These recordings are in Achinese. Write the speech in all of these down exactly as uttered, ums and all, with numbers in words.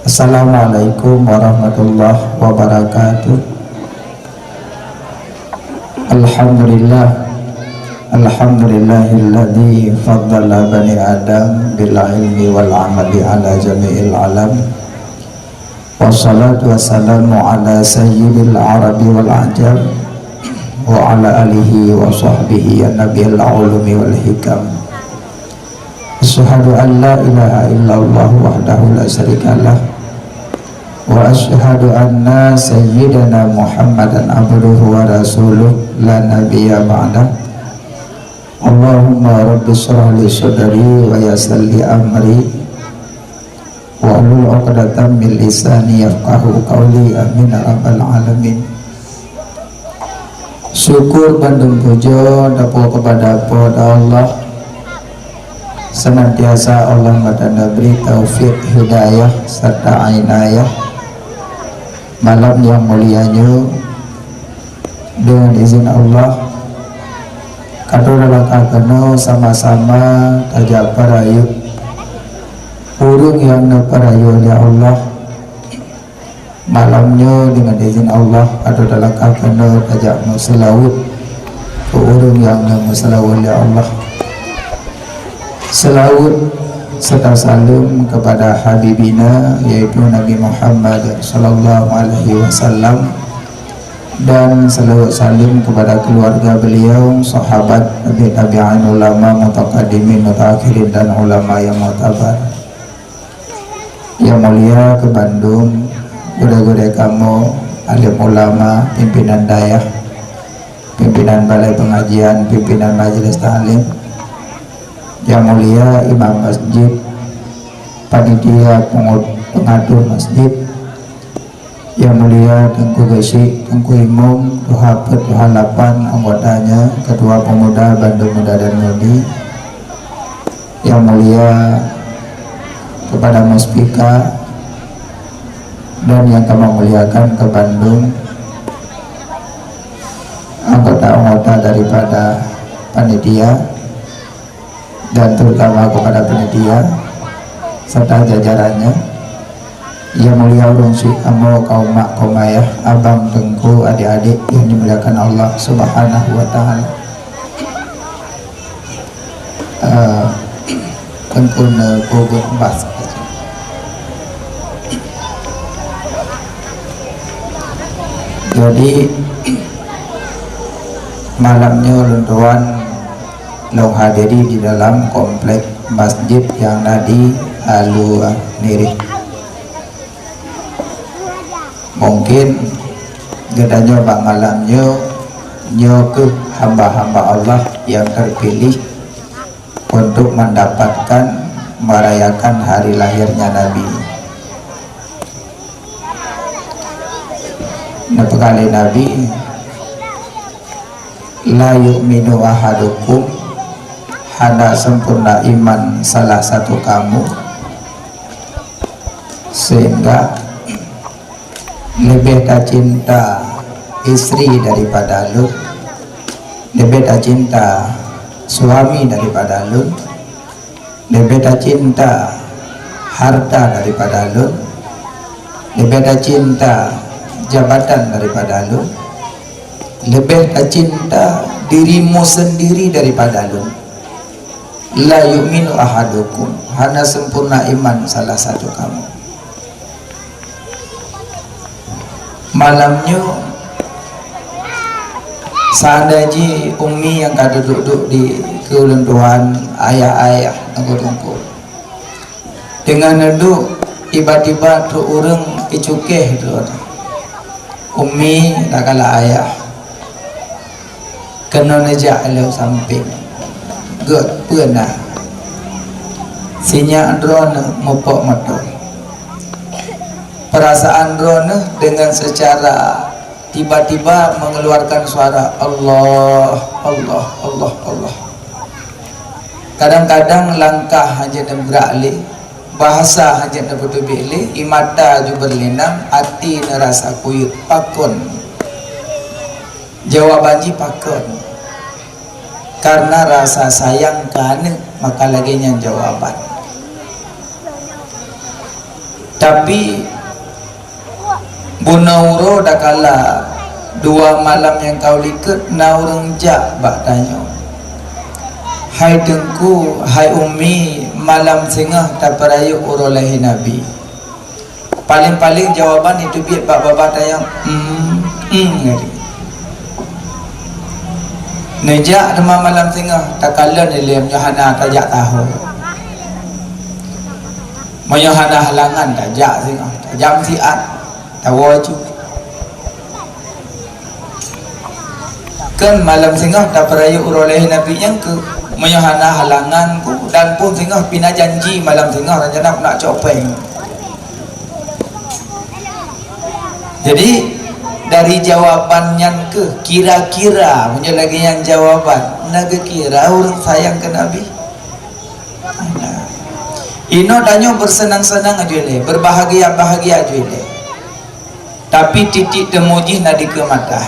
Assalamualaikum warahmatullahi wabarakatuh. Alhamdulillah. Alhamdulillahilladzi faddala bani Adam bil ilmi wal amali ala jami'il alam. Wassalatu wassalamu ala sayyidil arabi wal ajam wa ala alihi wa sahbihi ya nabiyil ulumi wal hikam. Asyhadu an la ilaha illallah wahdahu la syarikalah, wa asyhadu anna sayyidana Muhammadan abduhu wa rasuluh la nabiyya ba'dah. Allahumma rabbi shrah li sadri wa yassir li amri, wahlul 'uqdatam min lisani yafqahu qawli. Amin ya rabbal alamin. Syukur bandum puja dapat kepada Allah. Senantiasa Allah meutanabri taufik, hidayah, serta inayah. Malam yang mulia nyoe, dengan izin Allah, ka troh dalam keunoe sama-sama tajak peurayeuk ureuëng nyang neupeurayeuk lé Allah. Malam nyoe, dengan izin Allah, ka troh dalam keunoe tajak meuseulaweuet keu ureuëng nyang neumeuseulaweuet lé Allah. Seulaweuet serta saleuem kepada Habibina, yaitu Nabi Muhammad sallallahu alaihi wasallam, dan seulaweuet saleuem kepada keluarga beliau, sahabat, tabi' tabi'in, ulama, mutaqaddimin, mutaakhirin, dan ulama yang muktabar. Yang mulia keu bandum gurée-gurée kamoe, alim ulama, pimpinan dayah, pimpinan balai pengajian, pimpinan majelis taklim. Yang mulia imam masjid, panitia pengu-, pengatur masjid. Yang mulia Teungku Geuchik, Teungku Imum, tuha peuet, tuha lapan anggotanya, ketua pemuda bandum muda dan mudi. Yang mulia kepada muspika dan yang kami muliakan keu bandum anggota-anggota daripada panitia dan terutama kepada panitia serta jajarannya. Yang mulia ureuëng syiek kamoe, kaum mak, kaum ayah, abang, teungku, adik-adik yang dimuliakan Allah Subhanahu wa Taala. Eh, teungku neupeugah bas. Jadi, malam nyoe lôn tuan lôn hadiri di dalam komplek masjid nyang na di Alue Nirih. Mungkin geutanyoe bak malam nyoe, nyoe kheueh hamba-hamba Allah nyang terpilih untuk mendapatkan, merayakan hari lahirnya Nabi. Neupeugah lé Nabi, "La yu'minu ahadukum," hana sempurna iman salah satu kamu, sehingga leubeh tacinta istri daripada lôn, leubeh tacinta suami daripada lôn, leubeh tacinta harta daripada lôn, leubeh tacinta jabatan daripada lôn, leubeh tacinta dirimu sendiri daripada lôn. La yu'minu ahadukum, hana sempurna iman salah satu kamu. Malam nyoe, seandai jih umi nyang ka duduek-duek di keu ulôn tuan, ayah-ayah, teungku-teungku, teungoh neuduek, tiba-tiba trok ureuëng icukéh droe. Umi takalak ayah. Keunoe neujak lé sampéng. Gét peue na. Sinyak droeneuh mupok meutoe. Peurasaan droeneuh deungon seucara tiba-tiba mengeluarkan suara, "Allah, Allah, Allah, Allah." Kadang-kadang langkah hana jeuet neubeurak lé, bahasa hana jeuet neupeuteubiet lé, ie mata ju beurelinang, até neurasa kuyeuet. Pakon? Jawaban jih pakon? Karena rasa sayang keu aneuk, maka lagée nyan jawaban. Tapi bunoe uroe dakala dua malam nyang ka u likot na ureuëng jak bak tanyoe, "Hai Teungku, hai Umi, malam singoh tapeurayeuk uroe lahé Nabi." Paléng-paléng jawaban iteubiet bak babah tanyoe, "Em, em," geutanyoe. Neujak teuma malam singoh, takalon ilée meunyoe hana tajak taho. Meunyoe hana halangan tajak singoh, tajak meusiat, tawoe ju. Kan malam singoh tapeurayeuk uroe lahé Nabi nyang keu, meunyoe hana halangan ku dan pun singoh pina janji malam singoh rencana nak cok péng. Jadi dari jawaban nyan keu kira-kira meunyoe lagée nyan jawaban, na geukira ureuëng sayang keu Nabi? Inoe tanyoe bersenang-senang aju ilée, berbahagia-bahagia aju ilée. Tapi titik temu jih na dikeue mata.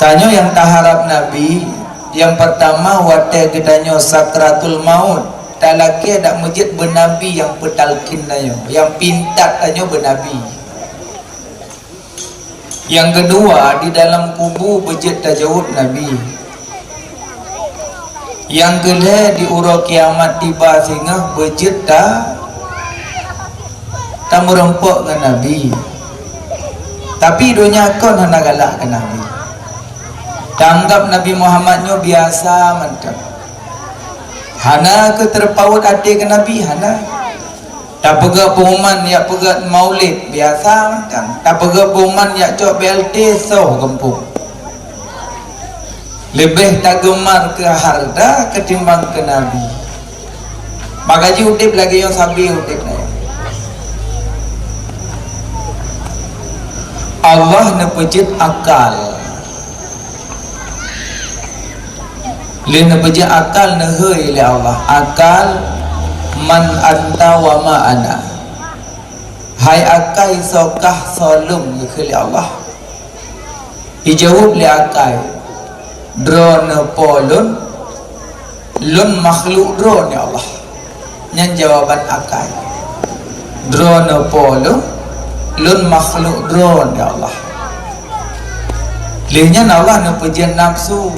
Tanyoe nyang taharab Nabi, nyang pertama watée geutanyoe sakratul maut, talakée dak meujeuet beunabi nyang peutalkin tanyoe, nyang pintat tanyoe beunabi. Nyang keudua, di dalam kubu beujeuet tajaweueb Nabi. Nyang keulhée, di uroe kiamat tiba singoh beujeuet ta-, tameurumpok ngon Nabi. Tapi donya kon hana galak keu Nabi. Tanggab Nabi Muhammad nyoe biasa mantong. Hana keu teupawot até keu Nabi, hana. Tapeugét pengumuman jak peugét maulid, biasa mantong. Tapeugét pengumuman jak cok B L T soh gampông. Leubeh tageumar keu hareuta ketimbang keu Nabi. Maka jih udeb lagée nyoe sabe udeb nyoe. Allah neupeujeuet akal. Lé neupeujeuet akal neuhôi lé Allah. Akal, "Man anta wa ma ana?" Hai akai, soe kah soe lôn, geukheun lé Allah. Ijaweueb lé akai, "Droeneuh Po lôn, lôn makhluk Droeneuh, ya Allah." Nyan jawaban akai. "Droeneuh Po lôn, lôn makhluk Droeneuh, ya Allah." Lheueh nyan Allah neupeujeuet nafsu.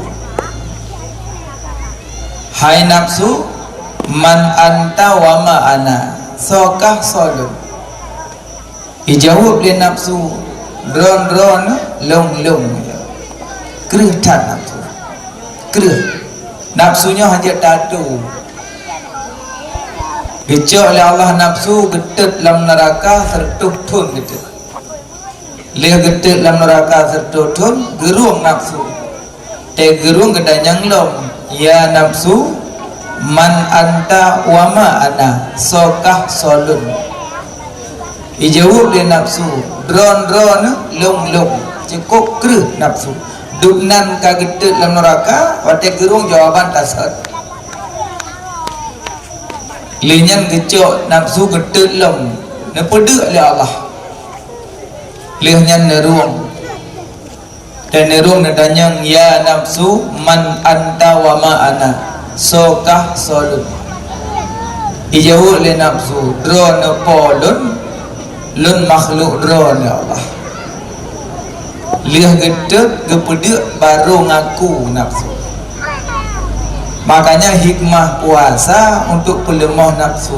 Hai nafsu, "Man anta wa ma ana?" Soe kah soe lôn? Ijaweueb lé nafsu, "Droen-droen, lôn-lôn." Kreueh that nafsu. Kreueh. Nafsu nyoe hana jeuet tatu. Geucok lé Allah nafsu geutot lam neuraka sireutôh thon geutot. Lheueh geutot lam neuraka sireutôh thon, geurueng nafsu. Teugeureueng geutanyoe lom, "Ya nafsu, man anta wa ma ana?" Soe kah soe lôn? Ijaweueb lé nafsu, "Droen-droen, lôn-lôn." Cukôp kreueh nafsu. Dubnan ka geutot lam neuraka, watée geurueng jawaban tasot. Lheueh nyan geucok nafsu geutot lom, neupeudeuek lé Allah. Lheueh nyan neurueng. Dan neurueng neutanyong, "Ya nafsu, man anta wa ma ana?" Soe kah soe lôn? Ijaweueb lé nafsu, "Droeneuh Po lôn, lôn makhluk Droeneuh, ya Allah." Lheueh geutot geupeudeuek baru ngaku nafsu. Makanya hikmah puasa untuk peuleumoh nafsu.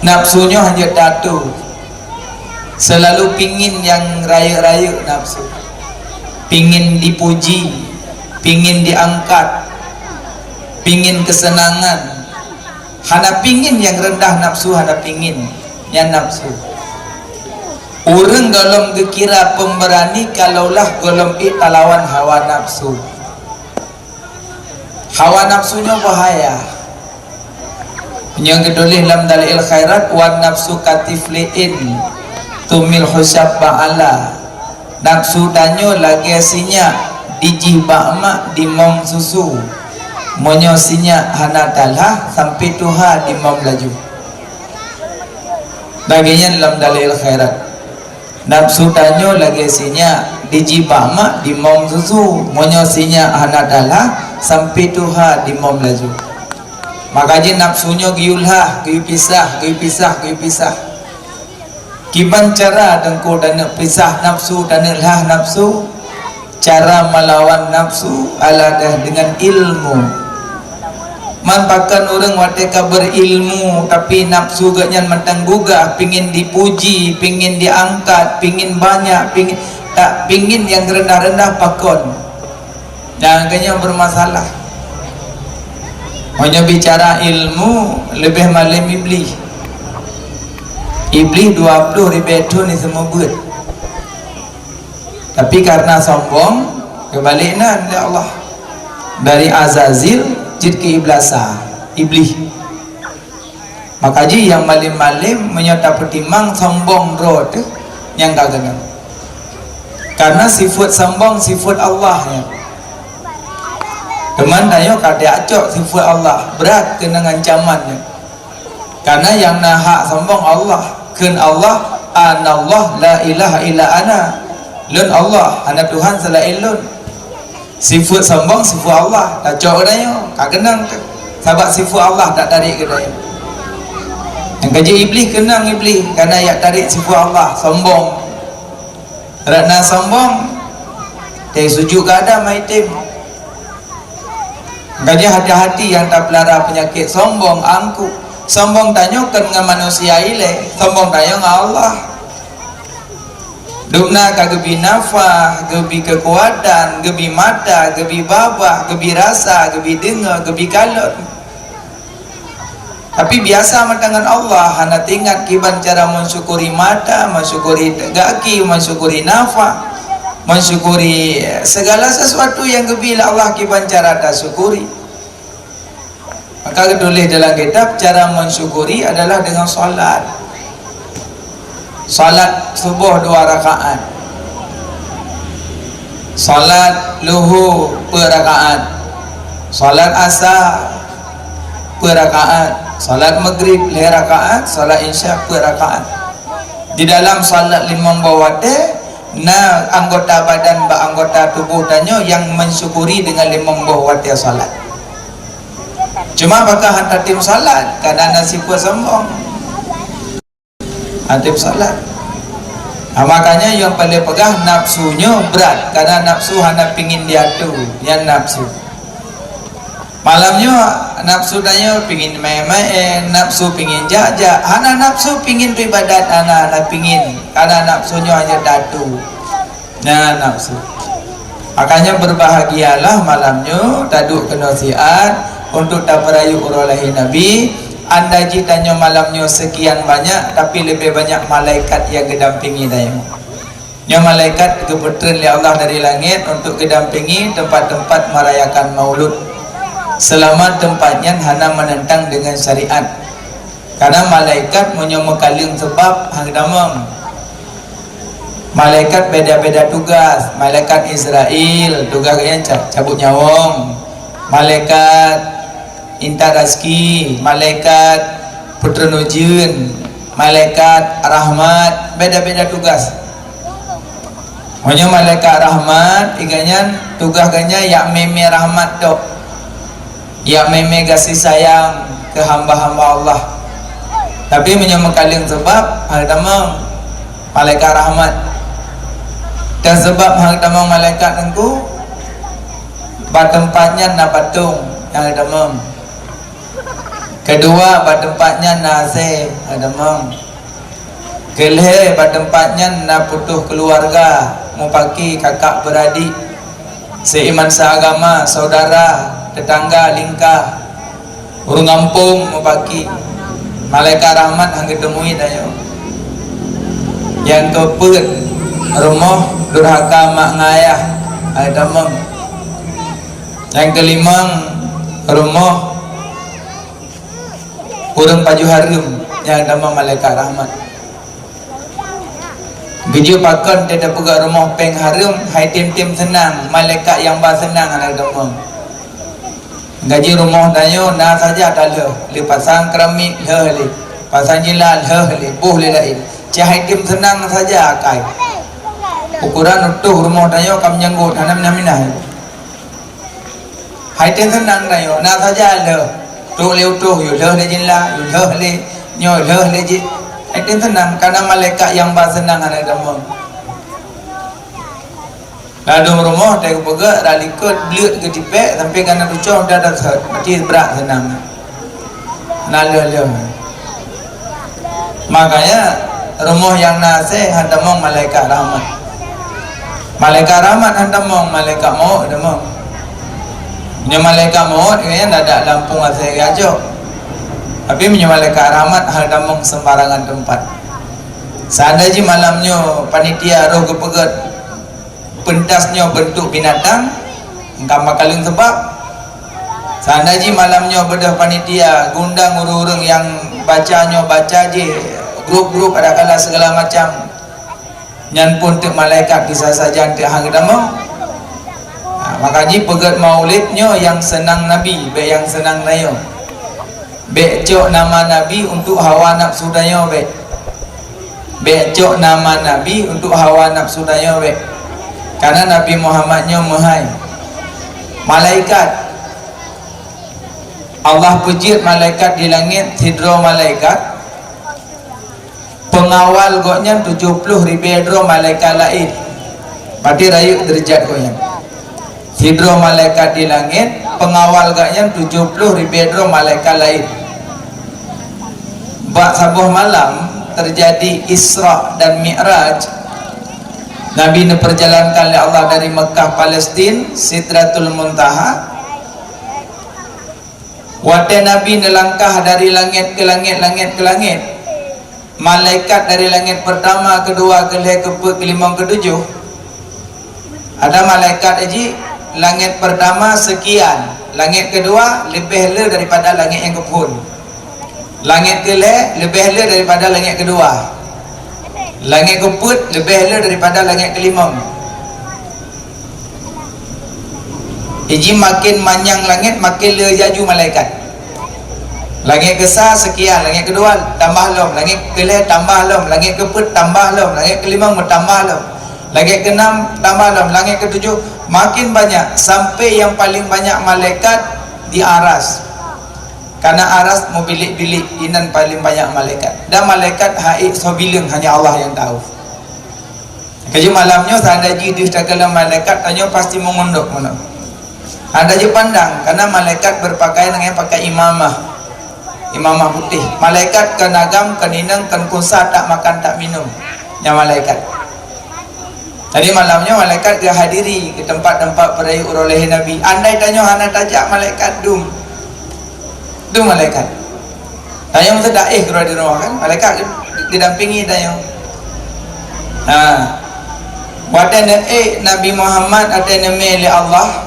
Nafsu nyoe hana tatu. Seulalu pingin nyang rayeuk-rayeuk nafsu. Pingin dipuji, pingin diangkat, pingin keuseunangan. Hana pingin nyang reundah nafsu, hana pingin. Nyan nafsu. Ureuëng gohlom geukira pemberani kalaulah gohlom ék talawan hawa nafsu. Hawa nafsu nyoe bahaya. Nyang geutuléh lam Dalail Khairat, "Wan nafsu katiflin tumil husyab ba'ala." Nafsu tanyoe lagée sinyak dijih bak mak dimong susu. Meunyoe sinyak hana talah, sampai tuha dimong laju. Lagée nyan lam Dalail Khairat. Nafsu tanyoe lagée sinyak, dijih bak mak dimong susu. Meunyoe sinyak hana talah, sampai tuha dimong laju. Maka jih nafsu nyoe geuyue lhah, geuyue pisah, geuyue pisah, geuyue pisah. Kiban cara Teungku taneuk pisah nafsu, taneuk lhah nafsu? Cara melawan nafsu adalah dengan ilmu. Man pakon ureuëng watée ka beurilmu, tapi nafsu geuhnyan mantong gugah, pingin dipuji, pingin diangkat, pingin banyak, pingin tak, pingin nyang rendah-rendah pakon. Dan geuhnyan bermasalah. Meunyoe bicara ilmu, leubeh malem Iblih. Iblih dua ploh ribée thon diseumeubeuet. Tapi karena sombong, keubalek nan lé Allah. Dari Azazil jeuet keu Iblasa, Iblih. Maka jih nyang malem-malem meunyoe tapeutimang sombong droe teuh nyang ka keunong. Karena sifeuet sombong sifeuet Allah nyan. Teuma tanyoe ka tacok sifeuet Allah, brat keunong ancaman nyan. Karena nyang na hak sombong Allah. Kheun Allah, "Anallah la ilaha illa ana." Lôn Allah, hana Tuhan seulaén lôn. Sifeuet sombong sifeuet Allah, tacok geutanyoe, ka keunong teuh. Sabab sifeuet Allah tatarek geutanyoe. Nyang ka jeuet Iblih keunong Iblih, karena jak tarek sifeuet Allah, sombong. Rot na sombong, teuh sujut keu Adam hai tem. Gajah hati-hati nyang tapeulara peunyakét sombong angkuh. Sombong tanyoe kon ngon manusia ilée, sombong tanyoe ngon Allah. Dumna ka geubi nafah, geubi keukuatan, geubi mata, geubi babah, geubi rasa, geubi deungoe, geubi kalon. Tapi biasa meutangan Allah hana teuingat kiban cara mensyukuri mata, mensyukuri gaki, mensyukuri nafah, mensyukuri segala sesuatu nyang geubi lé Allah kiban cara tasyukuri. Maka geutuléh dalam kitab, cara mensyukuri adalah dengan salat. Salat suboh dua rakaat. Salat luhu peuet rakaat. Salat asa peuet rakaat. Salat maghrib lhée rakaat. Salat isya peuet rakaat. Di dalam salat limong boh watée, na anggota badan bak anggota tuboh tanyoe nyang mensyukuri dengan limong boh watée salat. Cuma pakon han tatem salat, kadang na sifeuet sombong. Tatem salat. Ha, makanya nyang paleng peugah nafsu nyoe brat, karena nafsu hana pingin diatu, nyan nafsu. Malam nyoe nafsu tanyoe pingin maén-maén, nafsu pingin jak-jak, hana nafsu pingin beribadat, hana, hana pingin, karena nafsu nyoe hanya tatu. Nah, nafsu. Makanya berbahagialah malam nyoe taduek keunoe siat untuk tapeurayeuk uroe lahé Nabi. Andai jih tanyoe malam nyoe sekian banyak, tapi leubeh banyak malaikat nyang geudampingi tanyoe. Nyoe malaikat geupeutreun lé Allah dari langét untuk geudampingi teumpat-teumpat merayakan Maulud, selama teumpat nyan hana meunentang deungon syariat. Karena malaikat meunyoe meukaleng seubab han geutamong. Malaikat beda-beda tugas. Malaikat Israel tugas geuhnyan ca-, cabut nyawöng. Malaikat intat raseuki, malaikat peutreun ujeuen, malaikat rahmat, beda-beda tugas. Meunyoe malaikat rahmat, geuhnyan tugas geuhnyan jak mé-mé rahmat tok. Jak mé-mé gaséh sayang keu hamba-hamba Allah. Tapi meunyoe meukaleng seubab, han geutamong malaikat rahmat. Dan seubab han geutamong malaikat Teungku, bak teumpat nyan na patong nyang geutamong. Keudua, bak teumpat nyan na asèe, han geutamong. Keulhèe, bak teumpat nyan na putôh keuluwarga, mupaki kakak beuradik, seuiman seuagama, saudara, teutangga, lingka, ureueng gampông, mupaki. Malaikat rahmat han geuteumui tanyoe. Nyang keupeuet, rumoh durhaka mak ngon ayah, han geutamong. Nyang keulimong, rumoh ureueng pajoh hareuem, han geutamong malaikat rahmat. Geujok pakon teuh tapeugah rumoh péng hareuem, han tem-tem seunang, malaikat nyang ba seunang hana geutamong. Gaji rumoh tanyoe na saja talheueh, lé pasang keramik lheueh lé, pasang jila lheueh lé, boh lé laén. Cit han tem seunang saja akai. Ukoran utoh rumoh tanyoe ka meunyanggot, hana minah-minah. Han tem seunang tanyoe, na saja lheueh. Trok lé utôh, yôh lheueh lé jih la, yôh lheueh lé nyoe, lheueh lé jih. Hai, teunang, kadang malaikat nyang ba seunang hana tamong. Ladôm rumoh, teupeugah, rot likot, bleuet keu tipék, sampoe kana tucoe, dah, dah, dah, mati brat seunang. Na lheueh-lheueh. Makanya, rumoh nyang na asèe han tamong malaikat rahmat. Malaikat rahmat han tamong, malaikat mawöt tamong. Meunyoe malaikat mawöt, nyan adak lampôh asèe geucok. Tapi meunyoe malaikat rahmat han tamong seumbarangan teumpat. Seandai jih malam nyoe panitia roh geupeugöt, peuntas nyoe beuntuk binatang, ka meukalon seubab. Seandai jih malam nyoe beudôh panitia geuundang ureuëng-ureuëng nyang baca nyoe baca jih, grup-grup adakala segala macam, nyan pun teuk malaikat bisa sajan teuk han geutamong. Ha, maka jih peugöt maulid nyoe nyang seunang Nabi, bék nyang seunang tanyoe. Bék cok nama Nabi untuk hawa nafsu tanyoe bék. Bék cok nama Nabi untuk hawa nafsu tanyoe bék. Karena Nabi Muhammad nyoe meuhai. Malaikat. Allah peujeuet malaikat di langét, sidroe malaikat. Peungawal gobnyan tujoh ploh ribée droe malaikat laén. Padahai rayeuk deurajat gobnyan. Sidroe malaikat di langét, peungawal gobnyan tujoh ploh ribée droe malaikat laén. Bak saboh malam teujadi Isra dan Mi'raj. Nabi neupeurjalankan lé Allah dari Mekkah Palestin, Sidratul Muntaha. Watée Nabi neulangkah dari langét keu langét, langét keu langét, malaikat dari langét peurtama, keudua, keulhée, keupeuet, keulimong, keutujoh, ada malaikat jih langét peurtama seukian, langét keudua leubeh le daripada langét nyang keuphon, langét keulhée leubeh le daripada langét keudua, langét keupeuet leubeh le daripada langét keulimong. Iji makin manyang langét, makin le laju malaikat. Langét keusa seukian, langét keudua tambah lom, langét keulhée tambah lom, langét keupeuet tambah lom, langét keulimong meutambah lom, langét keunam tambah lom, langét keutujoh makin banyak, sampai nyang paleng banyak malaikat di aras. Karena aras meubilék-bilék, inan paleng banyak malaikat. Dan malaikat hai soe bileueng hanya Allah nyang tahu. Keujeuet malam nyoe, seandai jih deuh takalon malaikat, tanyoe pasti meungundok meunan. Hana jipandang, karena malaikat berpakaian dengan pakai imamah. Imamah putéh. Malaikat kon agam, kon inong, kon keusa, tak makan, tak minum. Nyan malaikat. Jadi malam nyoe malaikat geuhadiri keu teumpat-teumpat peurayeuk uroe lahé Nabi. Andai tanyoe hana tajak, malaikat dum. Dum malaikat. Tanyoe meuseudeh keudroe di rumoh kan, malaikat geudampingi tanyoe. Ha. Watée neuék Nabi Muhammad, watée neumé lé Allah,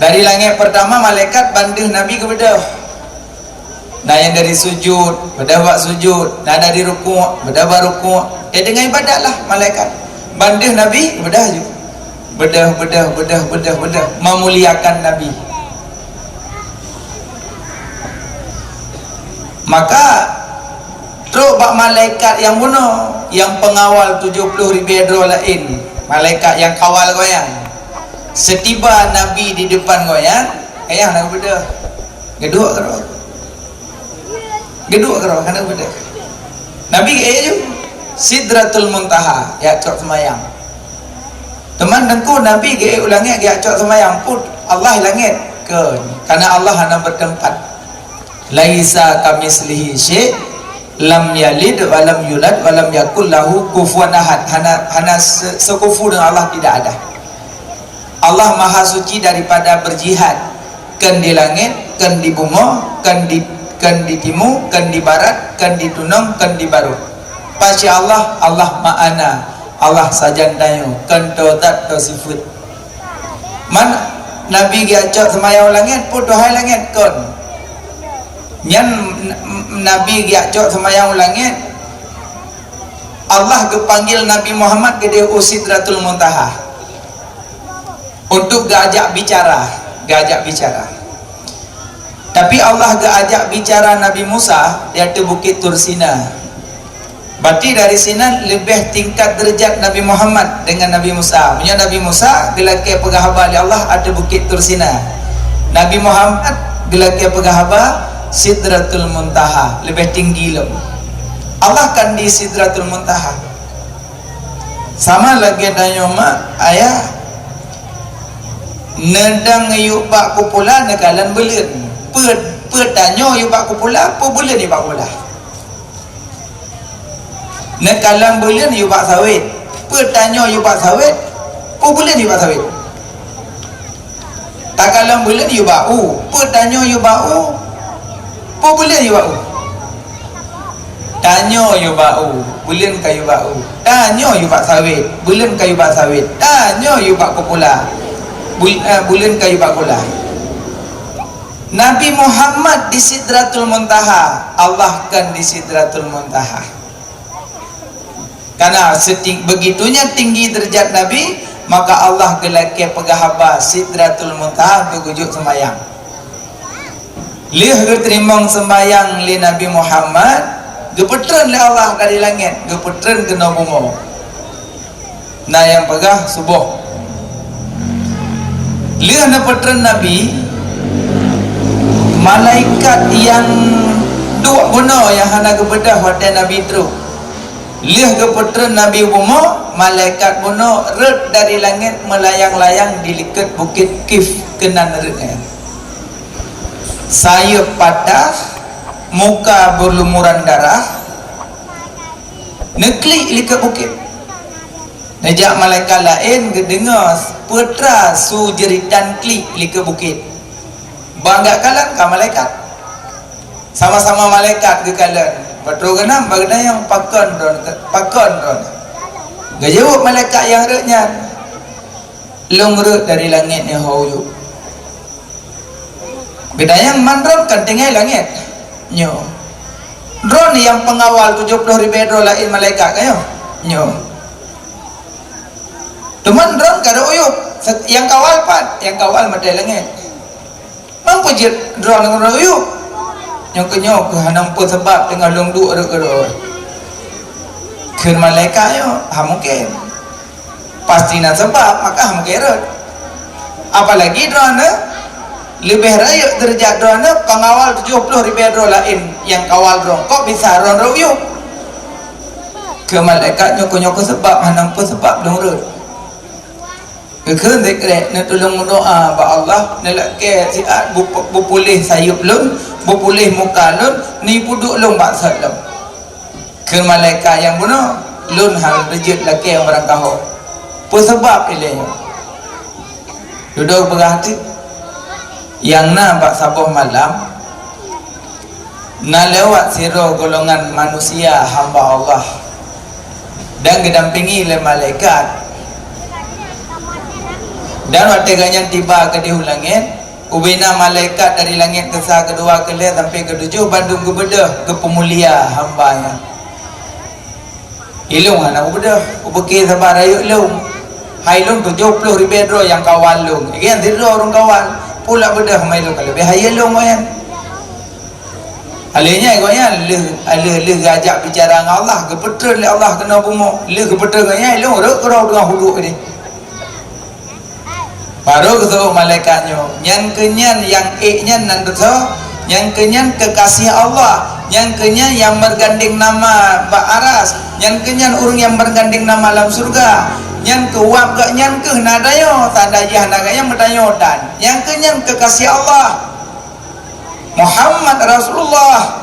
dari langét peurtama malaikat ban deuh Nabi geubeudôh. Na nyang dari sujud, beudôh bak sujud, na dari rukuk, beudôh bak rukuk. Ya, deungon ibadat lah malaikat. Ban deuh Nabi, beudôh ju. Beudôh, beudôh, beudôh, beudôh, beudôh. Memuliakan Nabi. Maka, trok bak malaikat nyang bunoe, nyang peungawal tujoh ploh ribée droe laén, malaikat nyang kawal gobnyan. Seutiba Nabi di depan gobnyan, ayah na geubeudôh. Geuduek keudroe. Geuduek keudroe, hana geubeudôh. Nabi geuék ju Sidratul Muntaha, jak cok seumayang. Teuma teungku Nabi geuék u langét, jak cok seumayang, put Allah langét. Kon, karena Allah hana bertempat. Laisa kamitslihi syai', lam yalid wa lam yulad wa lam yakul lahu kufuwan ahad. Hana, hana se-, sekufu dengan Allah, tidak ada. Allah Maha Suci daripada berjihad, kon di langét, kon di bumoe, kon di, kon di timu, kon di barat, kon di tunong, kon di barô. Pasti Allah, Allah ma'ana, Allah sajan tanyoe, kon toe zat toe sifeuet. Man Nabi geujak cok seumayang u langét, put hai langét kon. Nyan Nabi geujak cok seumayang u langét, Allah geupanggil Nabi Muhammad keudeh u Sidratul Muntaha. Untuk geuajak bicara, geuajak bicara. Tapi Allah geuajak bicara Nabi Musa di ateueh Bukét Tur Sina. Berarti dari sinan leubeh tingkat deurajat Nabi Muhammad dengan Nabi Musa. Meunyoe Nabi Musa geulakée peugah haba lé Allah ateueh Bukét Tur Sina. Nabi Muhammad Geulakée peugah haba Sidratul Muntaha, leubeh tinggi lom. Allah kan di Sidratul Muntaha. Sama lagée tanyoe mak ayah, neudang yue bak kupula neukalon buleuen. Peue, peue tanyoe yue bak kupula, peue buleuen yue bak kupula. Neukalon buleuen yue bak sawét. Peue tanyoe yue bak sawét, peue buleuen yue bak sawét. Takalon buleuen yue bak u. Peue tanyoe yue bak u, peue buleuen yue bak u. Tanyoe yue bak u, buleuen ka yue bak u. Tanyoe yue bak sawét, buleuen ka yue bak sawét. Tanyoe yue bak kupula, bul-, eh, buleuen ka yue bak kupula. Nabi Muhammad di Sidratul Muntaha, Allah kan di Sidratul Muntaha. Karena seting-, begitunya tinggi derajat Nabi, maka Allah geulakée peugah haba Sidratul Muntaha untuk geujok seumayang. Lheueh geuteurimong seumayang lé Nabi Muhammad, geupeutreun lé Allah dari langét, geupeutreun keunoe bumoe. Na nyang peugah suboh. Lheueh neupeutreun Nabi, malaikat nyang duek bunoe nyang hana geubeudôh watée Nabi trok. Lheueh geupeutreun Nabi bumoe, malaikat bunoe rhot dari langét meulayang-layang di likot bukét Kif keunan rhot nyan. Sayeuep patah, muka beulumuran darah, neuklik likot bukét. Neujak malaikat laén geudeungoe peutra su jeuritan klik likot bukét. Ban geukalon ka malaikat. Sama-sama malaikat geukalon. Patroe geunam bak geutanyoe pakon droe, pakon droe. Geujaweueb malaikat nyang rhot nyan, "Lôn rhot dari langét nyoe ho u yup." Geutanyong, "Man droe kan tinggai langét nyoe? Droe nyang peungawal tujoh ploh ribée droe laén malaikat ka nyoe?" "Nyoe." "Teuma droe ka rhot u yup, se-, nyang kawal pat?" "Nyang kawal maté langét." "Man peue jeuet droe ngon rhot u yup?" "Nyoe keuh, nyoe keuh hana peue sabab teungoh lôn duek rhot keudroe." Kheun malaikat nyoe, "Hana mungken. Pasti na sabab, maka hana mungken rhot. Apalagi droeneuh leubeh rayeuk deurajat droeneuh pengawal tujoh ploh ribée droe laén nyang kawal droe. Kok bisa droe rhot u yup?" Kheun malaikat, "Nyoe keuh, nyoe keuh sabab, hana peue sabab lôn rhot." Geukheun sikrek, "Neutulông meudoá bak Allah, neulakée siat bu-, bupuléh sayeuep lôn, bupuléh muka lôn, neupeuduek lôn bak sot lôn." Kheun malaikat nyang bunoe, "Lôn hana jeuet lakée barangkaho. Peue sabab ilée nyoe?" Dudoe peugah teuk, "Nyang na bak saboh malam, na lewat sidroe golongan manusia hamba Allah dan geudampingi lé malaikat. Dan watée gobnyan tiba keudeh u langét, ubena malaikat dari langét keusa, keudua, keulhée sampoe keutujoh bandum geubeudôh, geupeumulia hamba nyan." "Ilôn hana kubeudôh, kupiké saban rayeuk lôn. Hai lôn tujoh ploh ribée droe nyang kawal lôn. Nyan sidroe ureuëng kawal, peue lôn beudôh, ma ilôn ka leubeh hayeue lôn ngon nyan." Alheuh nyan gobnyan lheueh, lheueh, lheueh geujak bicara ngon Allah, geupeutreun lé Allah keunoe bumoe. Lheueh geupeutreun gobnyan, ilôn rhot keudroe teungoh udeb nyan. Barô geuseuôt malaikat nyoe, "Nyan keuh nyan nyang ék nyan nan teusoe, nyan keuh nyan keukasih Allah, nyan keuh nyan nyang meugandeng nama bak aras, nyan keuh nyan ureuëng nyang meugandeng nama lam syeuruga, nyan keuh uab gobnyan keuh na tanyoe, tanda jih hana gobnyan meutanyoe tan. Nyan keuh nyan keukasih Allah, Muhammad Rasulullah."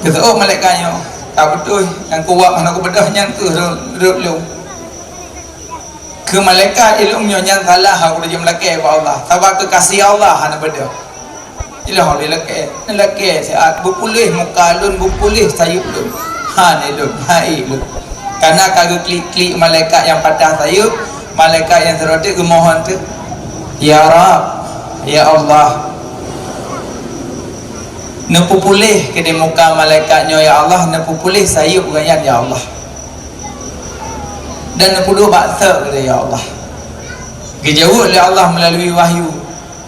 Geuseuôt malaikat nyoe, "Ka beutôi, nyang keuh uab hana kubeudôh nyan keuh rhot, rhot lôn." Kheun malaikat, "Ilôn nyoe nyan salah, hana lôn jeuet lakée bak Allah. Sabab keukasih Allah hana beudôh. Ilôn hana lôn lakée. Neulakée siat bupuléh muka lôn, bupuléh sayeuep lôn. Hana lôn, hai lôn." Kana ka geuklik-klik malaikat nyang patah sayeuep, malaikat nyang sidroe teuk geumohon teuk, "Ya Rabb, ya Allah, neupeupuléh keudeh muka malaikat nyoe, ya Allah, neupeupuléh sayeuep gobnyan, ya Allah." Dan neupeuduek bak sot keudeh, ya Allah. Geujaweueb lé Allah meulalu wahyu,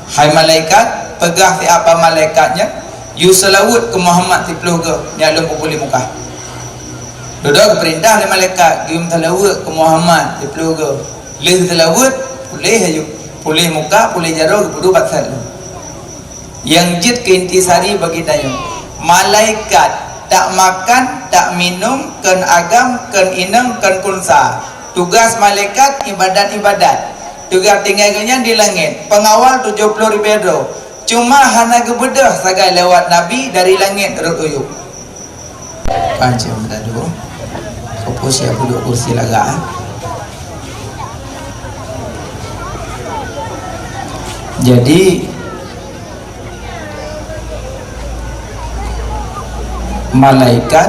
"Hai malaikat, peugah siat bak malaikat nyan, yue seulaweuet keu Muhammad siplôh goe nyang lôn peupuléh muka." Dudoe geupeurintah lé malaikat, "Yue meuseulaweuet keu Muhammad siplôh goe." Lheueh seulaweuet, puléh laju. Puléh muka, puléh jaroe, geupeuduek bak sot lom. Nyang jeuet keu intisari bagi tanyoe. Malaikat tak makan, tak minum, kon agam, kon inong, kon kheunsa. Tugas malaikat ibadat-ibadat. Tugas tinggai geuh nyan di langét, peungawal tujoh ploh ribèe droe. Cuma hana geubeudôh sagai lewat Nabi dari langét rot u yup. Pancong tadu. Fokus ya duduk kursi lagak, eh. Jadi, malaikat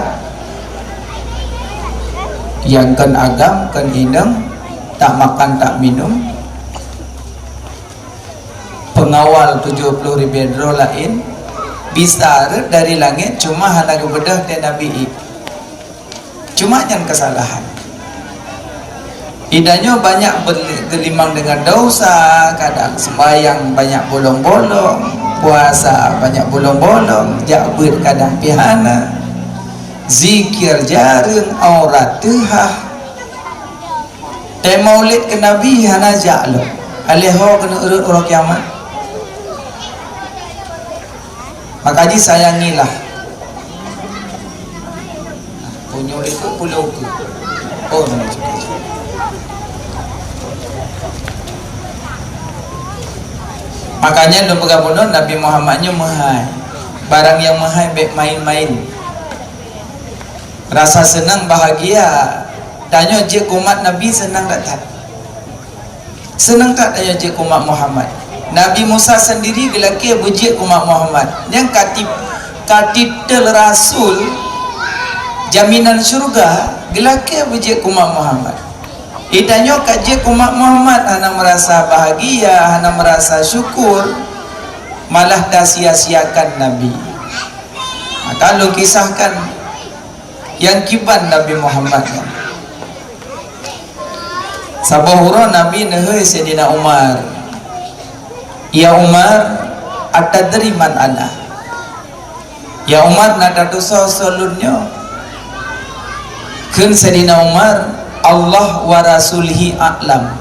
nyang kon agam, kon inong, tak makan, tak minum, peungawal tujoh ploh ribèe droe laén bisa rhot dari langét, cuma hana geubeudôh teuh Nabi ié. Cuma nyan keusalahan. Itanyoe banyak ber-, geulimang deungon desya, kadang seumbahyang banyak bolong-bolong, puasa banyak bolong-bolong, jak beuet kadang pih hana, zikir jareueng, aurat teuhah. Teuh maulid keu Nabi hana jak lom. Aléh ho keuneuk rhot uroe kiamat. Maka jisayangilah. Punya itu pulau tu. Oh, mana cakap? Makanya lôn peugah bunoe Nabi Muhammad nyoe meuhai. Barang nyang meuhai bèk main-main. Rasa seunang bahagia. Tanyoe jeuet keu umat Nabi seunang that-that. Seunang that tanyoe jeuet keu umat Muhammad. Nabi Musa sendiri geulakèe beujeuet keu umat Muhammad. Nyang ka ti-, ka titel rasul, jaminan syurga, geulakèe beujeuet keu umat Muhammad. Itanyoe ka jeuet keu umat Muhammad hana meurasa bahagia, hana meurasa syukur, malah tasia-siakan Nabi. Maka lôn kisahkan nyang kiban Nabi Muhammad nyan. Saboh uroe Nabi neuhôi Saidina Umar, "Ya Umar, atadri man ana?" "Ya Umar, na tatusoe soe lôn nyoe?" Kheun Saidina Umar, "Allah wa rasulihi a'lam."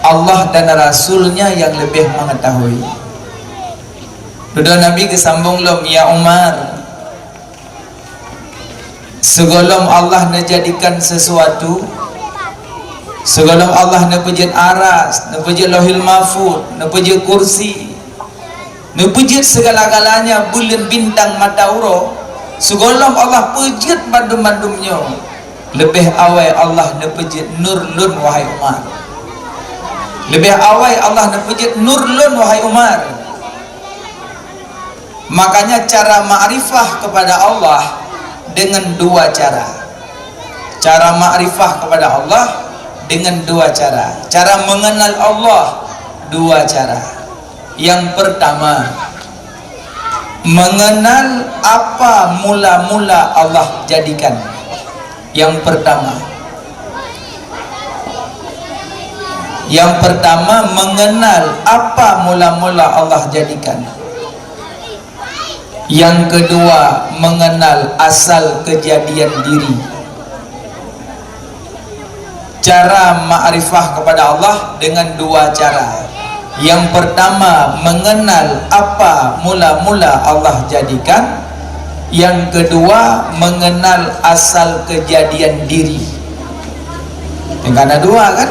Allah dan Rasul-Nya yang lebih mengetahui. Dudoe Nabi geusambong lom, "Ya Umar, sigohlom Allah neujadikan sesuatu, sigohlom Allah neupeujeuet aras, neupeujeuet Lauhil Mahfuz, neupeujeuet kursi, neupeujeuet segala-galanya buleuen bintang mata uroe, sigohlom Allah peujeuet bandum-bandum nyoe, leubeh awai Allah neupeujeuet nur lôn, wahai Umar. Leubeh awai Allah neupeujeuet nur lôn, wahai Umar." Makanya cara makrifah kepada Allah dengan dua cara. Cara makrifah kepada Allah dengan dua cara. Cara mengenal Allah dua cara. Yang pertama, mengenal apa mula-mula Allah jadikan. Yang pertama. Yang pertama, mengenal apa mula-mula Allah jadikan. Yang kedua, mengenal asal kejadian diri. Cara makrifah kepada Allah dengan dua cara. Yang pertama, mengenal apa mula-mula Allah jadikan. Yang kedua, mengenal asal kejadian diri. Yang kana dua kan?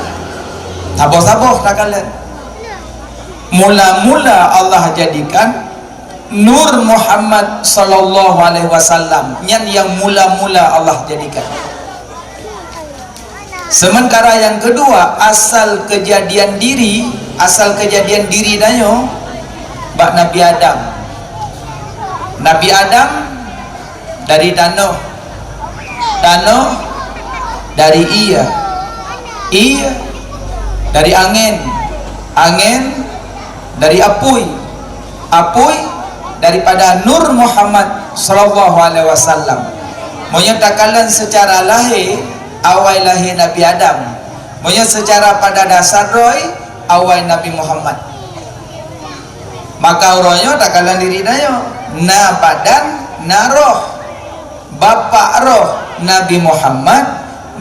Saboh-saboh takalon. Mula-mula Allah jadikan Nur Muhammad sallallahu alaihi wasallam. Nyan nyang mula-mula Allah jadikan. Sementara yang kedua, asal kejadian diri, asal kejadian diri tanyoe bak Nabi Adam. Nabi Adam dari tanoh, tanoh dari ié, ié dari angén, angén dari apui, apui daripada Nur Muhammad sallallahu alaihi wasallam. Meunyoe takalon secara lahé, awai lahé Nabi Adam. Meunyoe secara pada dasar droe, awai Nabi Muhammad. Maka uroe nyoe takalon diri tanyoe, na badan, na roh. Bapak roh Nabi Muhammad,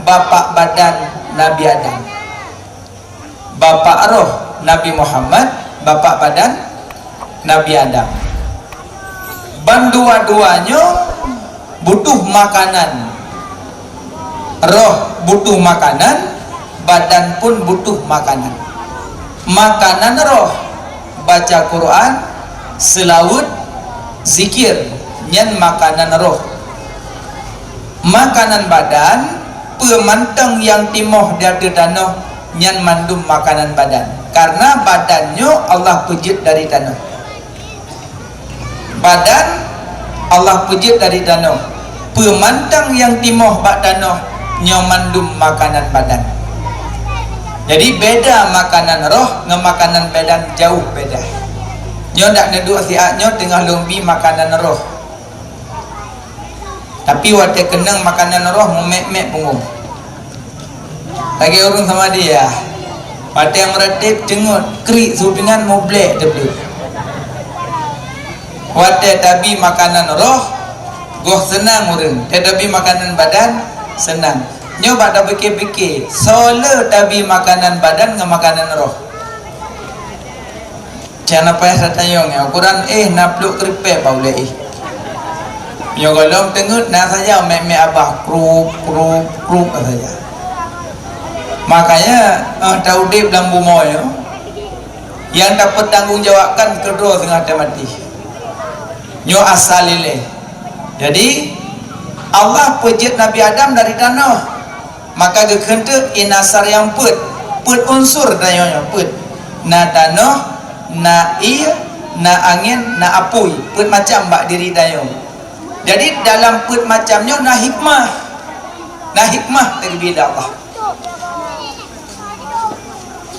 bapak badan Nabi Adam. Bapak roh Nabi Muhammad, bapak badan Nabi Adam. Bandua-dua nyoe butuh makanan. Roh butuh makanan, badan pun butuh makanan. Makanan roh, baca Quran, seulaweuet, zikir, nyan makanan roh. Makanan badan, peue mantong nyang timoh di ateueh tanoh, nyan mandum makanan badan. Karena badan nyoe Allah peujeuet dari tanoh. Badan Allah peujeuet dari tanoh. Peue mantong nyang timoh bak tanoh, nyoe mandum makanan badan. Jadi, beda makanan roh ngon makanan badan, jauh beda. Nyoe dak neuduek siat nyoe teungoh lôn bi makanan roh. Tapi watée keunong makanan roh, mumet-met punggong. Lagée ureuëng samadhi, ya. Watée meuratéb, teungeut, krik, su pingan, mublek teubleuet. Watée tabi makanan roh, goh seunang ureuëng. Watée tabi makanan badan, seunang. Nyoe bak tapike-pike, soe le tabi makanan badan ngon makanan roh? Cana payah tatanyong, ya, ukuran éh na pluek keuripée bak ulée éh. Nyoe gohlom teungeut na saja mek-mek abah, krup, krup, krup na saja. Makanya, eh, taudeb lam bumoe nyoe, nyang tapeutanggong jawabkan keudroe singoh tamaté. Nyoe asal ilée. Jadi, Allah peujeuet Nabi Adam dari tanoh. Maka geukheun teuk inasar nyang peuet, peuet unsur tanyoe nyoe peuet. Na tanoh, na ié, na angén, na apui, peuet macam bak diri tanyoe. Jadi, dalam peuet macam nyoe na hikmah. Na hikmah teugeubri lé Allah.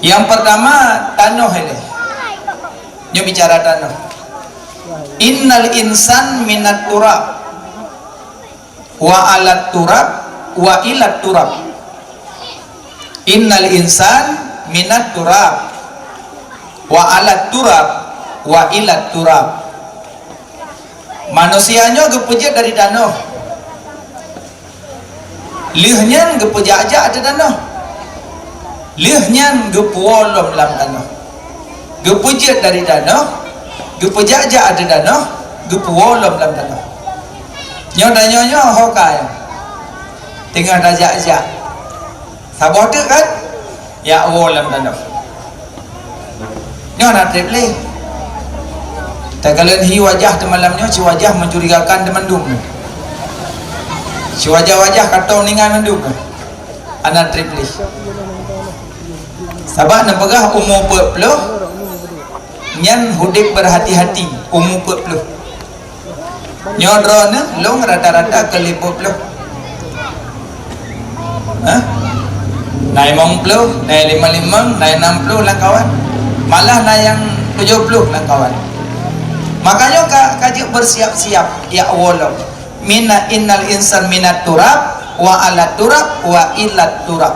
Nyang peurtama, tanoh ilée. Nyoe bicara tanoh. Innal insan minat turab. Wa alat turab, wa ilat turab. Innal insan minat turab, wa alat turab, wa ilat turab. Manusia nyoe geupeujeuet dari tanoh. Lheueh nyan geupeujak-jak ateueh tanoh. Lheueh nyan geupuwoe lom lam tanoh. Geupeujeuet dari tanoh, geupeujak-jak ateueh tanoh, geupuwoe lom lam tanoh. Nyoe tanyoe nyoe ho ka nyoe. Teungoh tajak-jak. Saboh teuk kan? Jak woe lam tanoh. Nyoe hana treb lé. Takalon hi wajah teumalam nyoe, si wajah mencurigakan teumandum. Si wajah-wajah katong ningai mandum. Hana treb lé. Sabab neupeugah umu peuet ploh, nyan udeb berhati-hati, umu peuet ploh. Nyoe droeneuh lôn rata-rata keu lhèe peuet ploh. Hah? Na limong ploh, na limong limong, na nam ploh lam kawan. Malah na nyang tujoh ploh lam kawan. Makanya ka, ka jeuet bersiap-siap, ya Allah. Mina innal insan minat turab, wa ala turab, wa ilat turab.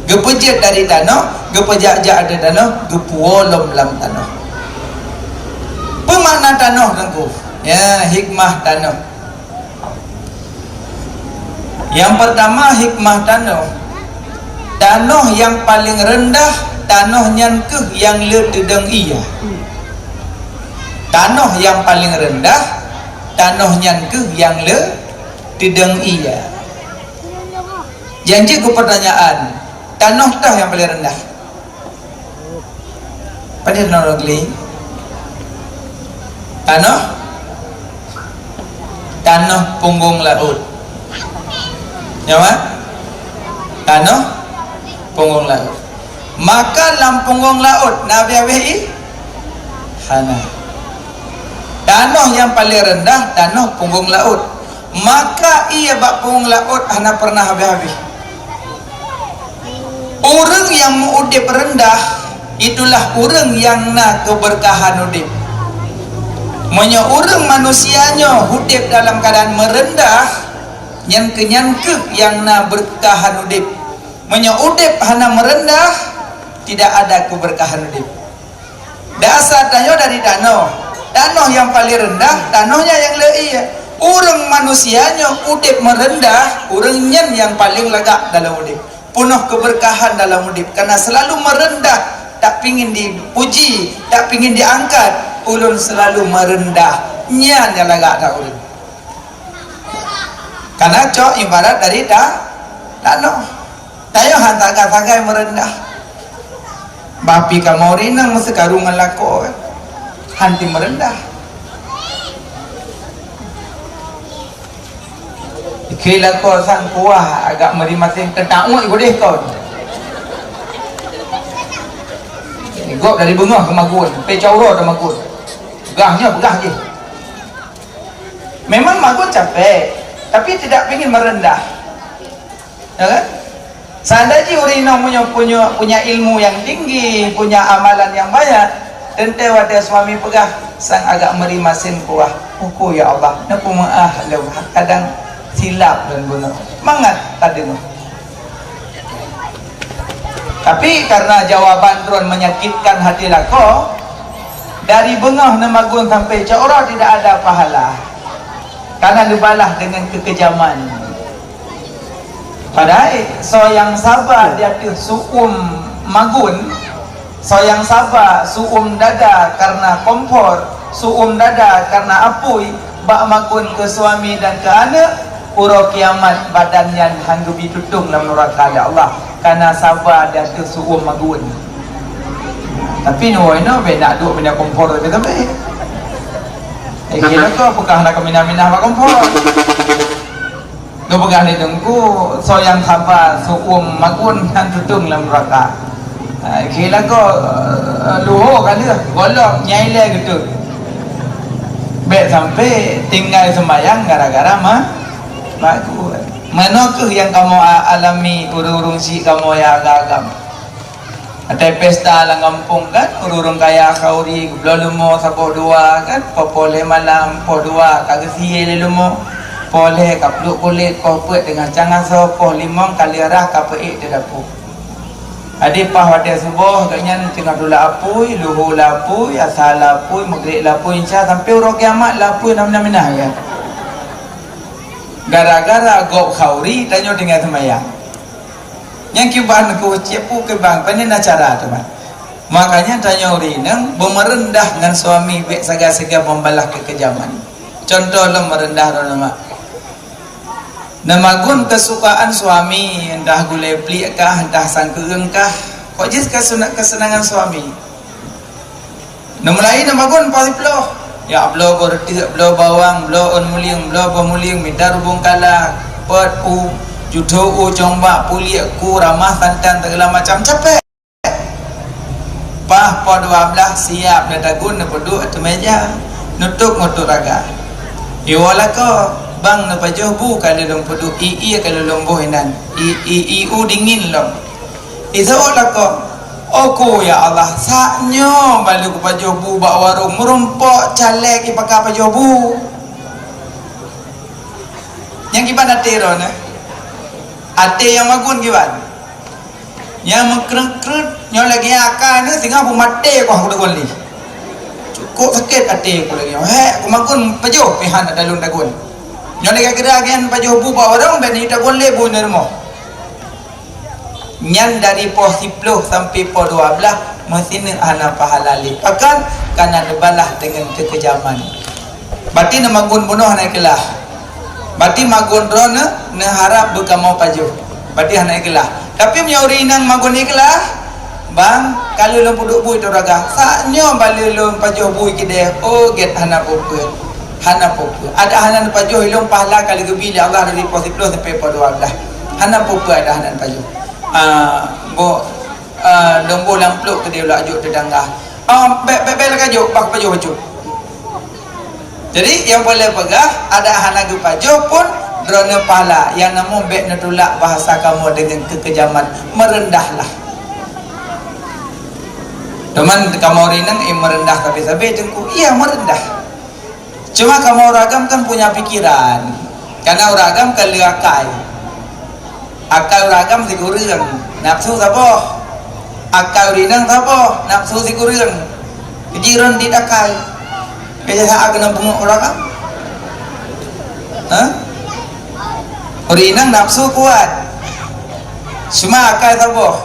Geupeujeuet dari tanoh, geupeujak-jak dari tanoh, geupuwoe lom lam tanoh. Peue makna tanoh, Teungku? Ya, hikmah tanoh. Nyang peurtama, hikmah tanoh. Tanoh nyang paleng reundah, tanoh nyan kheueh nyang le teudong ié. Tanoh nyang paleng reundah, tanoh nyan kheueh nyang le teudong ié. Nyang jeuet keu peurtanyaan, tanoh toh nyang paleng reundah? Padahai tanoh lagèe tanoh, tanoh punggong laôt. Nyo, Mak? Tanoh punggong laôt. Maka lam punggong laôt na habéh-habéh ié? Hana. Tanoh nyang paleng reundah, tanoh punggong laôt. Maka ié bak punggong laôt hana peureunah habéh-habéh. Ureuëng nyang meu-udeb reundah, itulah ureuëng nyang na keubeurkahan udeb. Meunyoe ureuëng manusia nyoe udeb dalam keuadaan meureundah, nyan kheueh, nyan kheueh nyang na beurkahan udeb. Meunyoe udeb hana meureundah, tidak ada keubeurkahan udeb. Dasar tanyoe dari tanoh. Tanoh nyang paleng reundah, tanoh nyan nyang le ié. Ureuëng manusia nyoe udeb meureundah, ureuëng nyan nyang paleng lagak dalam udeb. Peunoh keubeurkahan dalam udeb, karena selalu meureundah, tak pingin dipuji, tak pingin diangkat. Ulôn seulalu meureundah, nyan nyang lagak that ureuëng. Kana cok ibarat dari ta-, tanoh. Tanyoe han sagai-sagai meureundah. Bah pih kamoe ureuëng inong meuseukaru ngon lakoe, han ti meureundah. Keu lakoe sang kuah agak meuri maséng, teutak uek gudeh kon. Gob dari beungoh keu magun, peucok uroe keu magun. Peugah nyoe, peugah jih. Memang magun capek, tapi tidak pingin merendah. Ya kan? Seandainya ureuëng inong meunyoe punya, punya ilmu yang tinggi, punya amalan yang banyak, teuntée watée suami peugah, sang agak meuri maséng kuah. Uku ya Allah, neupeumeuáh lom, kadang silap dan bunoe. Mangat tadeungoe. Tapi karena jawaban droen menyakitkan hati lakoe, dari beungoh neumagun sampai cok uroe tidak ada pahala. Karena neubalah dengan kekejaman. Padahai soe nyang saba di ateueh su'um magun, soe nyang saba su'um dada karena kompor, su'um dada karena apui, bak magun keu suami dan keu aneuëk, uroe kiamat badan nyan han geubi tutong lam nuraka lé Allah, karena saba di ateueh su'um magun. Tapi nyoe inoe bèk nak duek bina kompor tapi sampai. Eh, kira kau peugah nak minah-minah bak kompor. Geupeugah lé Teungku, soe nyang saba su'um magun han tutong lam nuraka. Ha, kira kau, eh, luho ka lheueh, gohlom nyai lé geuteuek. Bèk sampai tinggai seumayang gara-gara ma-, magun. Meunoe kheueh nyang kamoe a-, alami ureuëng-ureuëng syik kamoe nyang agam-agam. Watée pesta lam gampông kan, ureuëng-ureuëng kaya khauri, geubloe leumo saboh dua kan, poh, poh lhée malam, poh dua ka geusie lé leumo, poh lhée ka pluek kulét, poh peuet teungoh cang asoe, poh limong ka lheueh rhah ka peuék teudapu. Jadi paih watée suboh gobnyan teungoh tulak apui, luho lam apui, asa lam apui, meugreb lam apui, insya sampai uroe kiamat lam apui na minah-minah kan. Gara-gara gob khauri tanyoe tinggai seumayang. Nyang kiban ku cit peue kiban, pane na cara teuma. Makanya tanyoe ureuëng inong beumeureundah ngon suami bèk sagai-sagai membalah kekejaman. Contoh lom meureundah droeneuh mak. Neumagun kesukaan suami, entah gulai pliek kah, entah sangkeueng kah, kok jih kesenangan suami. Neumulai neumagun poh siploh. Ya, bloe boh reutiek, bloe bawang, bloe ôn mulieng, bloe boh mulieng, mita rubung kala, peuet u, jutho u, combak, puliek ku, ramah santan, segala macam capek. Paih poh dua blaih siap neutagun neupeuduek ateueh meja, nutôp ngon tôp raga. Iwoe lakoe, bang neupajoh bu ka lheueh lôn peuduek, ie ka lheueh lôn boh inan. I, i, i u dingin lom. Iseuôt lakoe, "Oku ya Allah, sak nyoe balu kupajoh bu bak warong meurumpok caleg ipaka pajoh bu." Nyang kiban até droeneuh? Até nyang magun kiban? Nyang meukreuet-kreuet nyoe lagée akai neuh singoh beumaté koh kudeungon lé. Cukôp sakét até ku lagée nyoe. Hék, kumagun pajoh pih hana talôn tagun. Nyoe lagée kira nyan pajoh bu bak warong bèk neutagun lé bu nyoe rumoh. Nyan dari poh siploh sampai poh dua blaih, meusineuk hana pahala lé. Pakon? Kana neubalah deungon keukejaman. Bati neumagun bunoe hana ikeulah. Bati magun droeneuh neuharab beukamoe pajoh. Bati hana ikeulah. Tapi meunyoe ureuëng inong magun ikeulah, "Bang, ka lheueh lôn peuduek bui turaga. Sak nyoe balu lôn pajoh bui keudeh." "Oh, gét hana peue-peue." Hana peue-peue. Adak hana neupajoh ilôn pahala ka lheueh geubi lé Allah dari poh siploh sampai poh dua blaih. Hana peue-peue adak hana neupajoh. Ah, bo, ah, lôn boh lam plôk keudeh lôn ajok teudangga. Ah, bèk, bèk, bèk lagée jok, bah pajoh bacut. Jadi, nyang peureulée peugah, adak hana geupajoh pun, droeneuh pahala. Nyang namun bèk neutulak bahasa kamoe deungon keukejaman, meureundahlah. Teuma kamoe ureuëng inong, eh, meureundah sabe-sabe teungku. Iya, meureundah. Cuma kamoe ureuëng agam kan punya pikiran. Karena ureuëng agam kan le akai. Akai ureuëng agam sikureueng, nafsu saboh. Akai ureuëng inong saboh, nafsu sikureueng. Jadi ureuëng dit akai. Biasa saat keuneuk peungeuet ureuëng agam. Hah? Ureuëng inong nafsu kuat. Cuma akai saboh.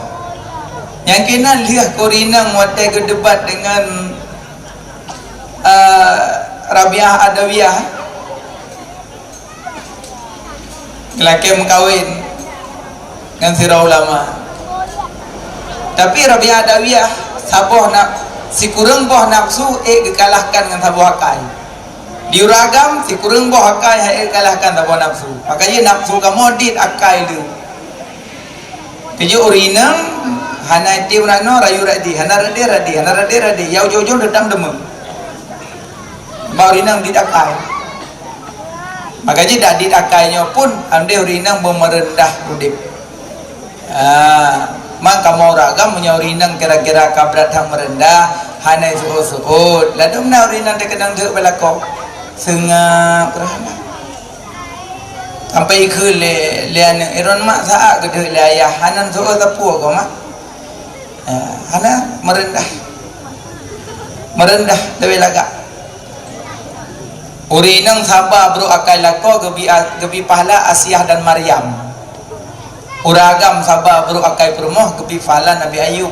Nyang keunan lheueh keu ureuëng inong watée geudebat deungon Eh, Rabi'ah Adawiyah geulakée meukawen ngon sidroe ulama. Tapi Rabi'ah Adawiyah saboh na-, sikureueng boh nafsu ék geukalahkan ngon saboh akai. Di ureuëng agam sikureueng boh akai han ék geukalahkan saboh nafsu. Makajih nafsu kamoe dit akai lé. Keujeuet ureuëng inong hana item ranoe rayu radi, hana radi radi, hana radi radi, ya ujong-ujong dendam deungon. Bak ureuëng inong dit akai. Makajih dak dit akai nyoe pun andai ureuëng inong beumeureundah udeb. Ah, man kamoe ureuëng agam meunyoe ureuëng inong kira-kira ka brat that meureundah, hana iseuôt-seuôt. Ladôm na ureuëng inong teukeunong deuek beulako. Seungab keureuna. Sampai ikheun lé, lé aneuëk, "Iron mak saát geudeuek lé ayah, hana seuôt sapeue ko mak." Eh, hana meureundah. Meureundah leubeh lagak. Ureuëng inong saba brok akai lakoe geubi, geubi pahala Asiah dan Maryam. Ureuëng agam saba brok akai peurumoh geubi pahala Nabi Ayub.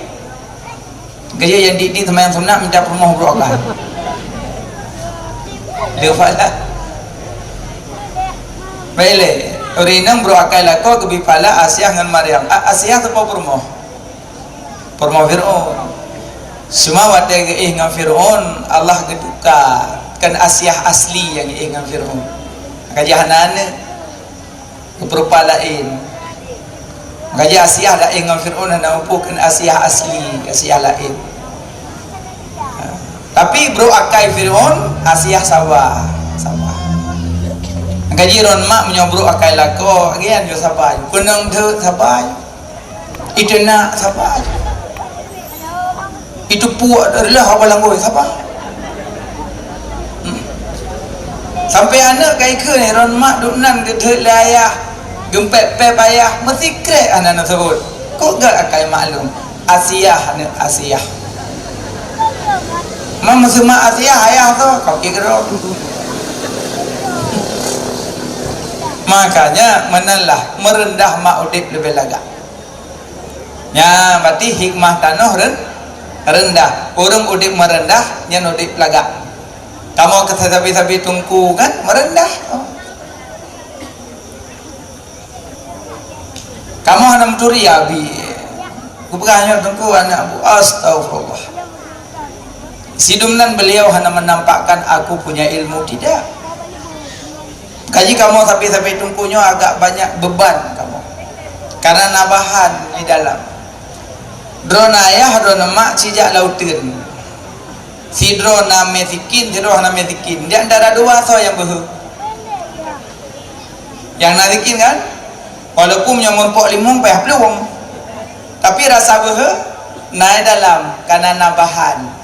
Geuyue nyang di-, di seumayang sunat minta peurumoh brok akai. Dia pahala. Baik lé, ureuëng inong brok akai lakoe geubi pahala Asiah ngon Maryam. A-, Asiah sapeue peurumoh? Peurumoh Fir'aun. Cuma watée geuéh ngon Fir'aun, Allah geutuka, kon Asiah asli nyang geuéh ngon Fir'aun. Ka jih hana aneuëk, geupeurupa laén. Ka jih Asiah dak éh ngon Fir'aun hana upôh, kon Asiah asli, Asiah laén. Tapi brok akai Fir'aun, Asiah saba, saba. Ka jih droen mak meunyoe brok akai lakoe, agian jo saba. Keunong deuek saba. Iteunak saba. Iteupuek dari lah haba langgoi saba. Hmm. Sampai aneuëk ka ikheun, droen mak duek nan geudeuek lé ayah, geumpép-pép ayah, meusikrek hana neuseuôt. Kok gét akai maklum? Asiah aneuëk Asiah. Mam meuseumah Asiah ayah tu, kau kira. Makanya meunan lah meureundah mak udeb leubeh lagak. Nyan berarti hikmah tanoh ren-, rendah. Ureuëng udeb meureundah nyan udeb lagak. Kamoe keu sabe-sabe teungku kan meureundah. Kamoe hana meuturi Abi. Kupeugah nyoe teungku aneuk Abu, astagfirullah. Sidum nan beliau hana menampakkan aku punya ilmu, tidak. Ka jih kamoe sabe-sabe teungku nyoe agak banyak beban kamoe. Karena na bahan di dalam. Droeneuh ayah, droeneuh mak sijak lam uteuen. Sidroe na misikin, sidroe hana misikin. Di antara dua soe nyang beuhe? Nyang na sikin kan? Walaupun nyang meurumpok limong payah plueng. Tapi rasa beuhe na dalam, kana na bahan.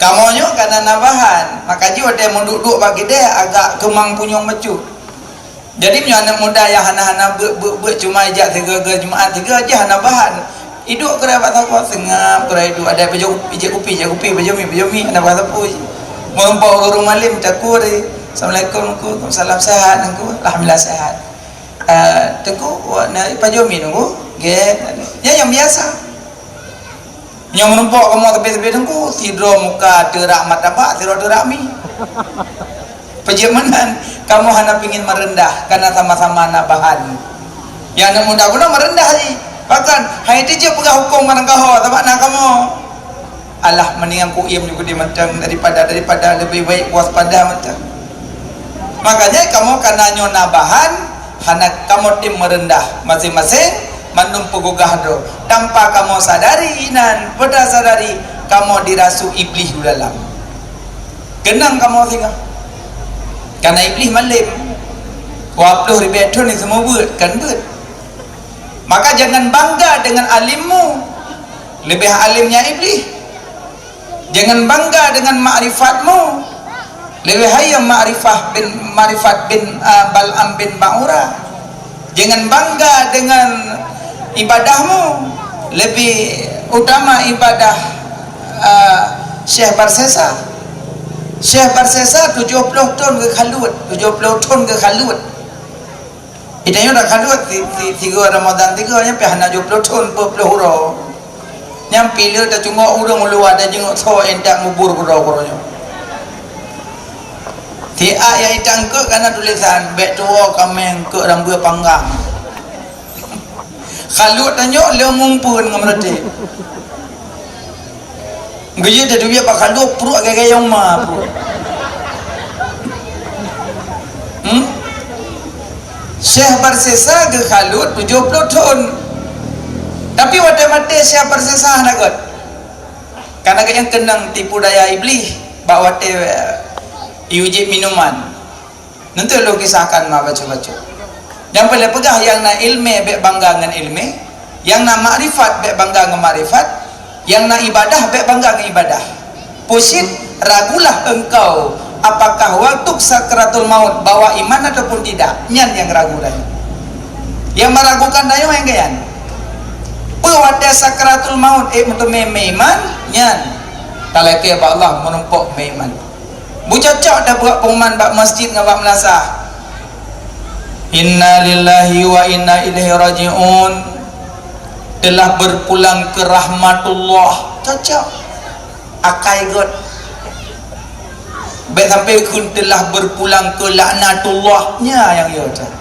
Kamoe nyoe kana na bahan, maka jih watée meuduek-duek bak keudée agak keumang punyueng bacut. Jadi meunyoe aneuëk muda nyang hana-hana beuet-beuet cuma ijak sigoe-goe Jumaat sigoe, jih hana bahan. Iduek keudroe bak sagoe, seungab keudroe iduek, ada peujoh, ijak kupi, ijak kupi, peujoh mi, peujoh mi, hana bahan sapeue jih. Meurumpok ureuëng malem, takue deh. Assalamualaikum, Teungku. Waalaikumsalam, sehat, Teungku? Alhamdulillah, sehat. Eh, Teungku, wak na peujoh mi, Teungku? Nggih. Nyan nyang biasa. Nyang meurumpok kamoe teupie-teupie teungku, sidroe muka teurak martabak, sidroe teurak mi. Peujeuet meunan, kamoe hana pingin meureundah, kana sama-sama na bahan. Nyang aneuk muda bunoe meureundah jih. Bahkan, hai teujeuet peugah hukôm barangkaho, sabab na kamoe. Alah, mendingan kuiem ju keudeh mantong daripada, daripada lebih baik waspada mantong. Makanya kamoe kana nyoe na bahan, hana kamoe tem meureundah, maséng-maséng mandum peugugah droe. Tanpa kamoe sadari inan, peue tasadari kamoe dirasuk Iblih u dalam. Keunong kamoe singoh. Kana Iblih malem. Dua ploh ribée thon diseumeubeuet, kan beuet. Maka jangan bangga dengan alimmu. Leubeh alim nyan Iblih. Jangan bangga dengan makrifatmu. Leubeh hayeu makrifat bin, makrifat bin, ah, Bal'am bin Ba'ura. Jangan bangga dengan ibadahmu. Lebih utama ibadah, ah, Syekh Barsesa. Syekh Barsesa tujoh ploh thon geukhaluet, tujoh ploh thon geukhaluet. Geutanyoe dak khaluet si, si, sigoe Ramadhan sigoe nyan pih hana jiploh thon, peuet ploh uroe. Nyan pih le tacungok ureuëng u luwa tajenguk soe intat mubur keudroe-keudroe nyoe. Siat nyang itangkeuek kana tulésan, "Bèk tuwoe kaméng keu rambeuet panggang." Khalut tanyoe lé mumpeuen ngon meuratéb. Geuyue teuduek bak khalut pruet gaya-gaya uma pruet. Hmm? Syekh Barsisa geukhalut tujoh ploh thon. Tapi watèe maté Syekh Barsisa hana gèt. Karena geuh nyang keunong tipu daya Iblih bak watèe, eh, yue jieb minuman. Neuteuh lôn kisahkan ma bacut-bacut. Nyang peureulèe peugah, nyang na ileumèe bèk bangga ngon ileumèe, nyang na makrifat bèk bangga ngon makrifat, nyang na ibadah bèk bangga ngon ibadah. Peue cit, ragulah engkau apakah waktu sakaratul maut bawa iman ataupun tidak. Nyan nyang ragu tanyoe. Nyang meragukan tanyoe nyang keu nyan. Peue watèe sakaratul maut, eh, meuteumé meuiman, nyan talakèe bak Allah meurumpok meuiman. Beucocok tabuet pengumuman bak masjid ngon bak meulasah. "Inna lillahi wa inna ilaihi raji'un." Telah berpulang ke rahmatullah. Cocok. Akai gèt. Bèk sampai kheun telah berpulang ke laknatullah. Nya nyang yo cok.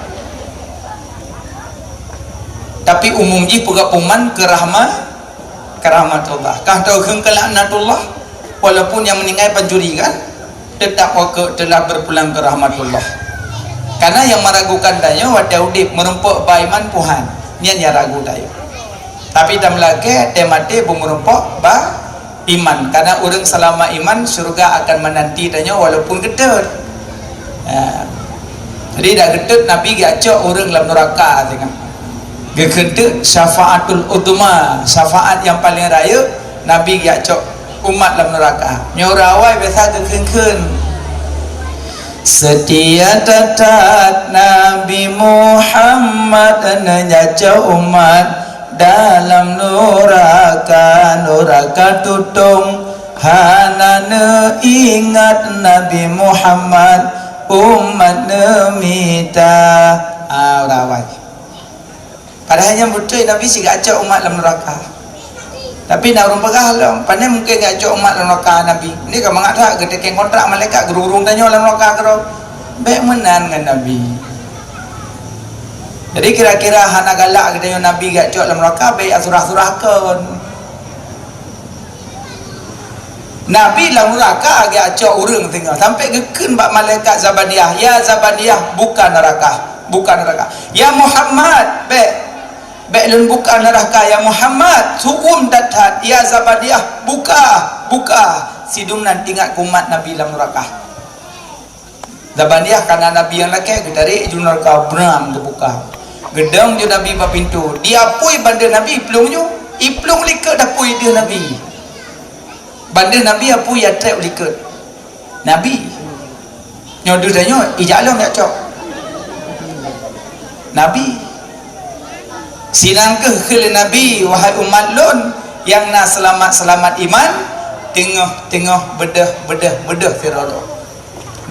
Tapi umum jih peugah pengumuman ke rahmat, ke rahmatullah. Kah tau kheun ke laknatullah, walaupun nyang meuninggai pancuri kan, tetap waktu telah berpulang ke rahmatullah. Karena nyang meragukan tanyoe watèe udép meurumpok bak iman Tuhan, nyan nyang ragu tanyoe. Tapi tameulakèe watèe maté beumeurumpok bak iman. Karena ureueng seulamat iman, syeuruga akan menanti tanyoe walaupun geutot. Ya. Jadi dak geutot Nabi geujak cok ureueng lam nuraka teungoh. Geukheun teuk syafaatul uzma, syafaat nyang paleng rayeuk, Nabi geujak cok umat lam nuraka. Nyoe ureueng awai biasa geukheun-kheun. Setia that-that Nabi Muhammad, neujak cok umat dalam nuraka, nuraka tutong. Hana neuingat Nabi Muhammad, umat neumita. Ah, ureueng awai. Padahai nyan beutôi Nabi si geujak cok umat lam nuraka. Tapi na ureueng peugah lom, pane mungken geujak cok umat lam nuraka Nabi. Ni ka mangat that geuteukeng kontrak malaikat geurung-rung tanyoe lam nuraka keudroe. Bèk meunan ngon Nabi. Jadi kira-kira hana galak geutanyoe Nabi geujak cok lam nuraka, bèk surah-surah kon. Nabi lam nuraka geujak cok ureueng teungoh, sampai geukheun bak malaikat Zabaniah, "Ya Zabaniah, buka neraka, buka neraka." "Ya Muhammad, bèk, bèk lôn buka neraka, ya Muhammad, su'um that-that, ya Zabaniah, buka, buka." Sidum nan teuingat keu umat Nabi lam nuraka. Zabaniah kana Nabi nyang lakèe, geutarek ju nuraka, brang, geubuka. Geudong ju Nabi bak pintoe. Diapui bandeuh Nabi, iplueng ju. Iplueng likot dapui deuh Nabi. Bandeuh Nabi apui ya trép likot. Nabi. Nyoe deuh tanyoe, ijak lom jak cok. Nabi. Sinan keuh kheun lé Nabi, "Wahai umat lôn, nyang na seulamat-seulamat iman, teungoh-teungoh beudôh-beudôh-beudôh sidroe-droe."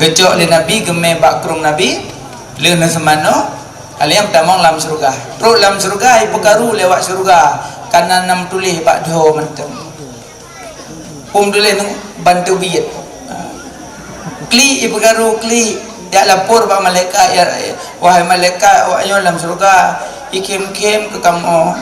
Geucok lé Nabi geumè bak krueng Nabi, lheueh nyan seumanoe, alèh nyan tamong lam syeuruga. Trok lam syeuruga, ipeukaru lewat syeuruga, kana na meutuléh bak dhoe mantong. Pum tuléh nyoe, ban teubiet. Klik, ipeukaru klik, jak lapor bak malaikat, "Ya, wahai malaikat, awak nyoe lam syeuruga, ikhém-khém keu kamoe."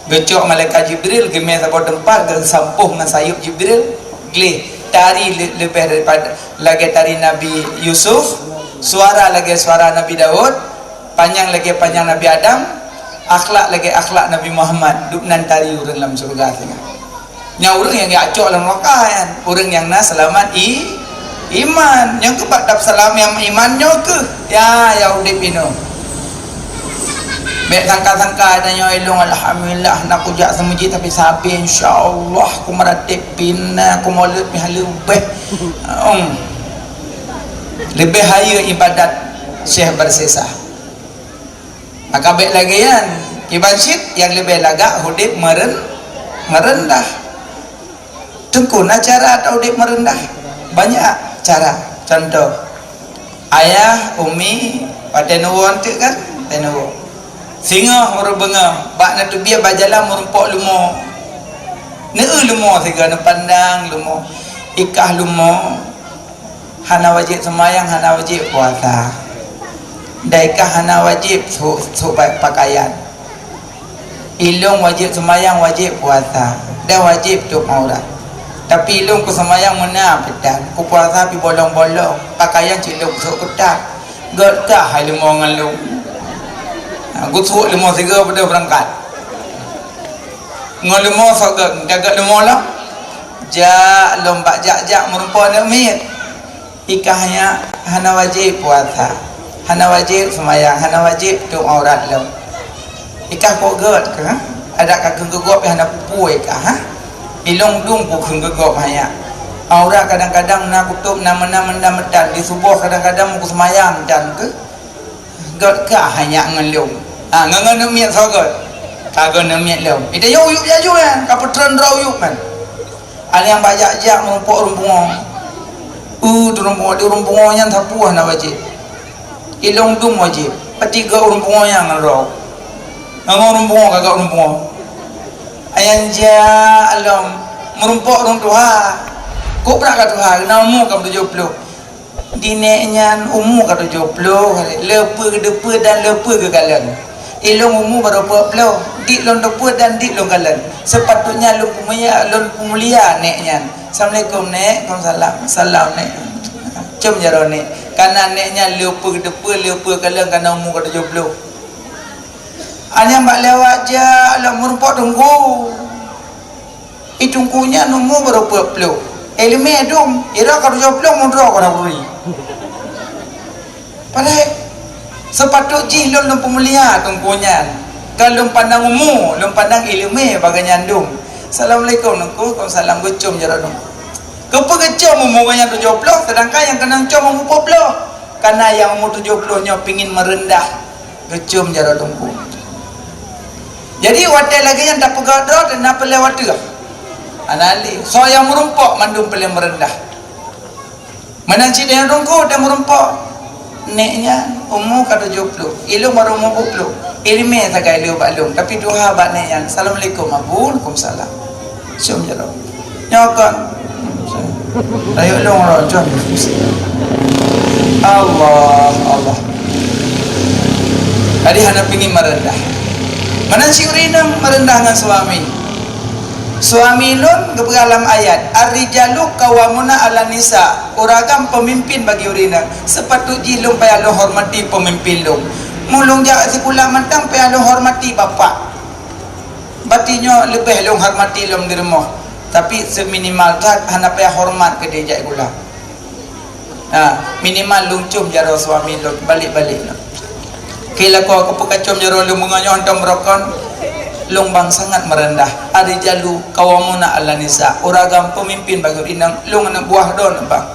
Geucok malaikat Jibril, geumè saboh teumpat, geusampôh ngon sayeuep Jibril, gleh, tari le-, leubeh daripada lagèe tari Nabi Yusuf, suara lagèe suara Nabi Daud, panyang lagèe panyang Nabi Adam, akhlak lagèe akhlak Nabi Muhammad, dum nan tari ureueng lam syeuruga singoh. Nyan ureueng nyang geucok lam nuraka nyan, ureueng nyang na seulamat i-, iman. Nyang keubat dap seulamat iman nyoe keuh, ya, ya udép inoe. Bèk sangka-sangka tanyoe ilong, "Alhamdulillah, na kujak seumeujid tapi sabe, insya Allah ku meuratéb pih na, ku mulod pih leubeh." Hmm. Leubeh hayeue ibadat Syekh Barsisa. Maka bèk lagèe nyan, kiban cit nyang leubeh lagak udép meuren-, meureundah. Teungku, na cara ta udép meureundah? Banyak cara. Contoh, ayah, umi, watèe neuwoe teuk kan? Watèe neuwoe. Singoh ureueng beungoh, bak na teubiet bak jalan meurumpok leumo. Neueu leumo sigoe, neupandang leumo. Ikah leumo. Hana wajéb seumayang, hana wajéb puasa. Dan i kah hana wajéb su-, su-, pakaian. Ilôn wajéb seumayang, wajéb puasa, dan wajéb tôp aurat. Tapi ilôn kuseumayang meunan pih tan, kupuasa pih bolong-bolong, pakaian cit lôn sôk keutat. Gét kah hai leumo ngon lôn. Ha, gusôk leumo sigoe beudôh beurangkat. Ngon leumo sôk gét, gét leumo lom. Jak lom bak jak-jak meurumpok aneuk miet. I kah nyan hana wajéb puasa, hana wajéb seumayang, hana wajéb tôp aurat lom. I kah kok gét kah, ha? Adak ka kheun keu gob hana peue-peue i kah, ha? Ilôn dum kukheun keu gob hai nyan. Aurat kadang-kadang na kutôp, na meunan, meunan meutan, di suboh kadang-kadang meuseumayang dan keu gét kah hai nyan ngon lôn. Ha, ngon, ngon aneuk miet sôk gét. Ka gét aneuk miet lôn. Ita yôh uyueb laju nyan, ka peutreun droe uyueb nyan. Aneuk nyang bak jak-jak meurumpok ureueng pungo. Uh, ureueng pungo, di ureueng pungo nyan sapeue hana wajéb. Ilôn dum wajéb. Pati gét ureueng pungo nyan ngon droe. Ngon ureueng pungo ka gét ureueng pungo. Ayang jak lom meurumpok ureueng tuha. Kok brat ka tuha, na umu ka tujoh ploh. Di nék nyan umu ka tujoh ploh, le peue geudeue dan le peue geukalon. Ilôn umu barô peuet ploh, dik lôn teupeu dan dik lôn kalon. Seupatutnya lôn peumulia, lôn peumulia nék nyan. "Assalamualaikum, Nék." "Waalaikumsalam." "Salam, Nék." Com jaroe Nék. Kareuna nék nyan le peue geudeue, le peue kalon, kareuna umu ka tujoh ploh. Aneuk nyang bak lewat jak lom meurumpok teungku. I teungku nyan umu barô peuet ploh. Ileumèe dum, i droe ka tujoh ploh, meudroe ka na bri. Padahai seupatôt jih lôn, lôn peumulia teungku nyan. Kon lôn pandang umu, lôn pandang ileumèe bak geuh nyan dum. "Assalamualaikum, Teungku." "Waalaikumsalam." Geucom jaroe teungku. Keupeue geucom umu geuh nyan tujoh ploh, seudangkan nyang keunong com umu peuet ploh? Kareuna nyang umu tujoh ploh nyoe pingin meureundah. Geucom jaroe teungku. Jadi, watèe lagèe nyan tapeugah droe, na peureulèe watèe. Hana lé. Soe nyang meurumpok mandum peureulèe meureundah. Meunan cit nyang teungku, watèe meurumpok. Nék nyan umu ka tujoh ploh, ilôn barô umu peuet ploh. Ileumèe sagai lé bak lôn, tapi tuha bak nék nyan, "Assalamualaikum, Abu." "Waalaikumsalam." Siom jaroe. Nyoe kon. Rayeuk lôn rojom. Allah, Allah. Tadi hana pingin meureundah. Meunan cit ureueng inong meureundah ngon suami. Suami lôn geupeugah lam ayat, "Ar-rijalu qawwamuna 'alan nisa." Ureueng agam peumimpin bagi ureueng inong. Seupatôt jih lôn payah lôn hormati peumimpin lôn. Meunyoe lôn jak sikula mantong payah lôn hormati bapak. Berarti nyoe leubeh lôn hormati lom di rumoh, tapi seuminimal that hana payah hormat keu dijak sikula. Ha, minimal lôn com jaroe suami lôn balek-balek lom. Keu lakoe keupeue kacom jaroe lôn meungon nyoe hantom beurokon, lôn bang sangat meureundah. Ar-rijalu qawwamuna 'alan nisa, ureueng agam peumimpin bagi ureueng inong, lôn aneuk buah droeneuh bang.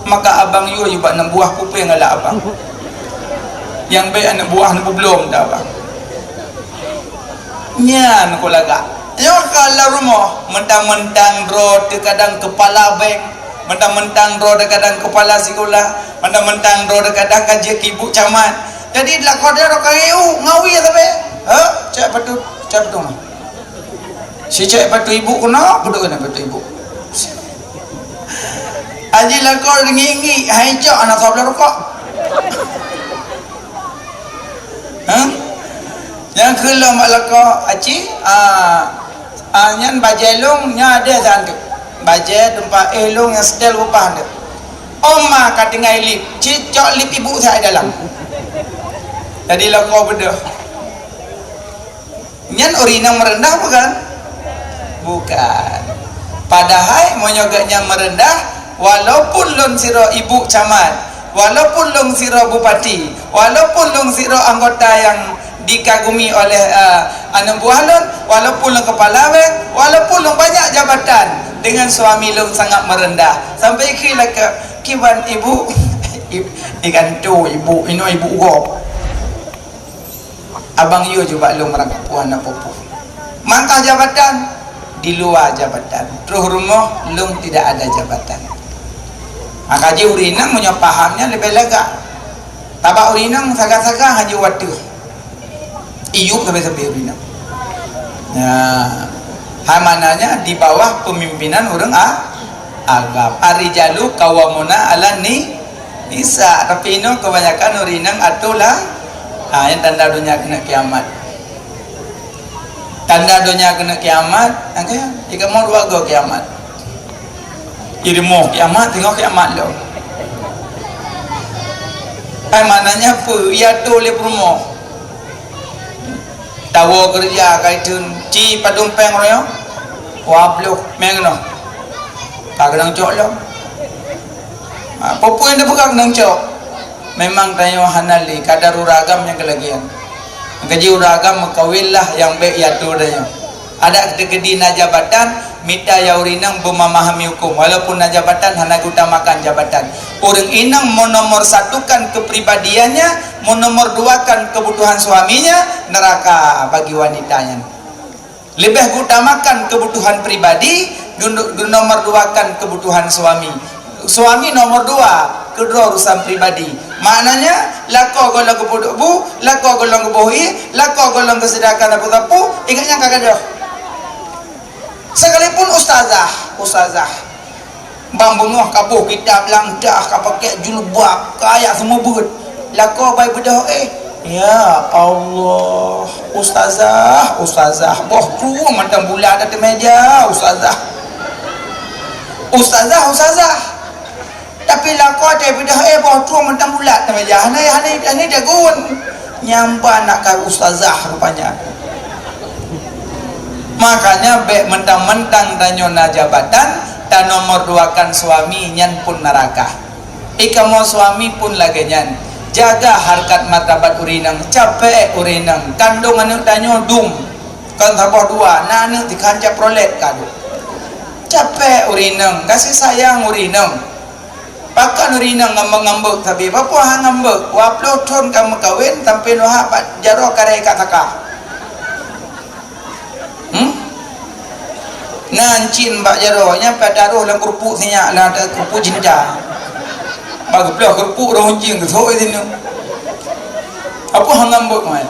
Maka abang yue bak aneuk buah, peue-peue nyang galak abang. Nyang bèk aneuk buah neupeublom dah abang. Nyan keu lagak. Nyoe ka lam rumoh, mentang-mentang droe teuh kadang keupala bank, mentang-mentang droe teuh kadang keupala sikula, mentang-mentang droe teuh kadang ka jeuet keu ibu camat. Jadi lakoe droe ka ngieng u ngawi sabe. Ha, cek beutôi, cek beutôi. Si cek beutôi ibu keunoe, beutôi keunoe beutôi ibu. Aji lakoe ngieng-ngieng, hai cok aneuk sablah rukok. Hah? Nyang keu lôn bak lakoe, "Aci, ah, ah, nyan bajèe lôn nyan adèe that teuk. Bajèe teumpat éh lôn nyang seudel reubah teuk. Oma ka tinggai lip, ci cok lip ibu that dalam." Jadi lakoe beudôh. Nyan ureueng inong meureundah bukan? Bukan. Padahai meunyoe geuh nyan meureundah, walaupun lôn sidroe ibu camat, walaupun lôn sidroe bupati, walaupun lôn sidroe anggota nyang dikagumi oleh, eh, aneuk buah lôn, walaupun lôn keupala bank, walaupun lôn banyak jabatan, dengan suami lôn sangat meureundah. Sampai keu lakoe, "Kiban ibu?" "Ib-, di kanto ibu, inoe ibu gob." Abang yue bak lôn meurangkapeue hana peue-peue. Mantong jabatan, di luwa jabatan. Troh rumoh, lôn tidak ada jabatan. Maka jih ureueng inong meunyoe paham nyan leubeh lagak. Tabak ureueng inong sagai-sagai hana jeuet ateueh. Iyup sabe-sabe ureueng inong. Nah, hai maknanya di bawah pemimpinan ureueng a-, Agam. Ar-rijalu qawwamuna 'alan ni-, nisa. Tapi inoe kebanyakan ureueng inong ateueh lah. Ha, nyan tanda donya keuneuk kiamat. Tanda donya keuneuk kiamat, ha, kan? Di kamoe dua go kiamat. Di rumoh kiamat, teungoh kiamat lom. Hai, maknanya peue? Iatô lé peurumoh. Tawoe keureuja ka itheun, ci padum péng uroe nyoe? Dua ploh, meng noh. Ka keunong cok lom. Ha, peue-peue nyang teupeugah keunong cok? Memang tanyoe hana lé, ka darura agam nyang keulagian. Nyang ka jih ureueng agam meukawen lah nyang bék iatô tanyoe. Adak teukeudi na jabatan, mita ya ureueng inong beumamahami huköm, walaupun na jabatan hana geutamakan jabatan. Ureueng inong meunomor satukan kepribadiannya, meunomor duakan kebutuhan suaminya, neraka bagi wanita nyan. Leubeh geutamakan kebutuhan pribadi, dun-, dun-, nomor duakan kebutuhan suami. Suami nomor dua, keudroe urusan pribadi. Maknanya, lakoe gohlom geupeudok bu, lakoe gohlom geuboh ié, lakoe gohlom geuseudiakan sapeue-sapeue, ingat nyang ka gadôh. Sekalipun ustazah, ustazah, bang beungoh ka boh kitab lam tah, ka pakai jilbab, ka ayat seumeubeuet. Lakoe bai beudôh, eh. Ya Allah, ustazah, ustazah, boh trueng mantong bulat ateueh meja, ustazah. Ustazah, ustazah. Tapi lakoe teuh beudôh, eh, boh trueng mantong bulat ateueh meja. Hana, hana, hana jagun. Nyang ban nak keu ustazah rupanya. Makanya bék mentang-mentang tanyoe na jabatan, tanomor duakan suami, nyan pun neraka. Di kamoe suami pun lagée nyan. Jaga harkat martabat ureueng inong, capek ureueng inong. Kandong aneuëk tanyoe dum. Kon saboh dua, na aneuëk tikhan Chevrolet ka duek. Capek ureueng inong, gaséh sayang ureueng inong. Pakon ureueng inong ngambek-ngambek sabe? Bapak hana ngambek. Dua ploh thon ka meukawen sampai neuhah bak jaroe kareh ka saka. Hmm? Na encin bak jaroe, nyan payah taroh lam keurupuk sinyak, lam keurupuk cinta. Bak geuploh keurupuk rhung encin geusok di sinan. Apa hana ngambek mai?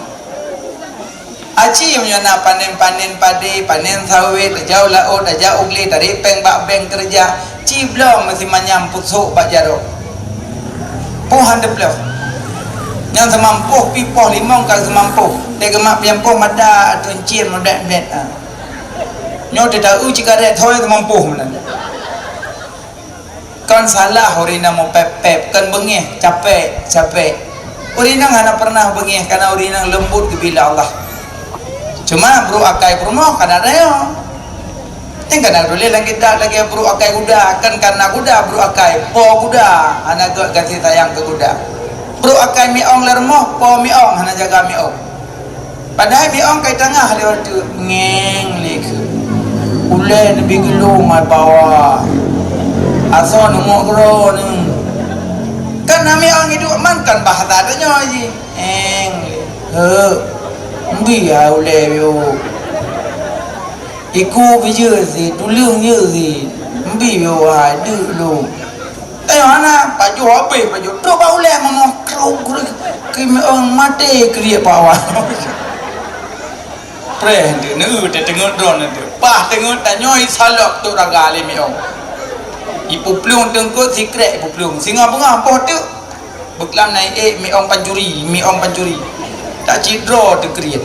Aci meunyoe na panen-panen padé, panen sawét, tajak u laôt, tajak u glé, tarek péng bak bank keureuja, ci bloe meusimanyam pusok bak jaroe. Poh han teubloe. Nyang seumampôh pi poh limong ka seumampôh. Teuh geumat pian poh mata ateueh encin meudet-det, ha. Nyoe teuta eu cigaret thoi seumampôh meunan. Kon salah ureueng inong meupép-pép, kon beungéh, capek, capek. Ureueng inong hana pernah beungéh, karena ureueng inong leumbut geubila Allah. Cuma brôk akai peurumoh kana rayeuk. Nyang kana tuléh lam kitab lagée brôk akai guda, kon kana guda brôk akai, po guda, hana gét gaséh sayang keu guda. Brôk akai miong lam rumoh, po miong hana jaga miong. Padahai miong kai tangah lewat tu, ngeng lé keu. Ulée neubi geulong ai bawa. Asoe neumok keudroe neu. Kan na miong iduek man kan bahasa tanyoe jih. Ngeng lé. Heu. Mbi ai ulée yo. Iku bijeu si, tuleueng jeu si. Mbi yo ai deuk lom. Teuh hana, pajoh habéh pajoh. Trok bak ulée mamoh krok krok. Keu miong maté kriet bak awak. Preh teungeut, teungeut droe teuk. Pah teungeut tanyoe salok tok raga lé miong. Ipuplueng teungkot sikrek ipuplueng. Singoh beungoh boh teuk. Beuklam na ék miong pancuri, miong pancuri. Tak cidroe teukriet.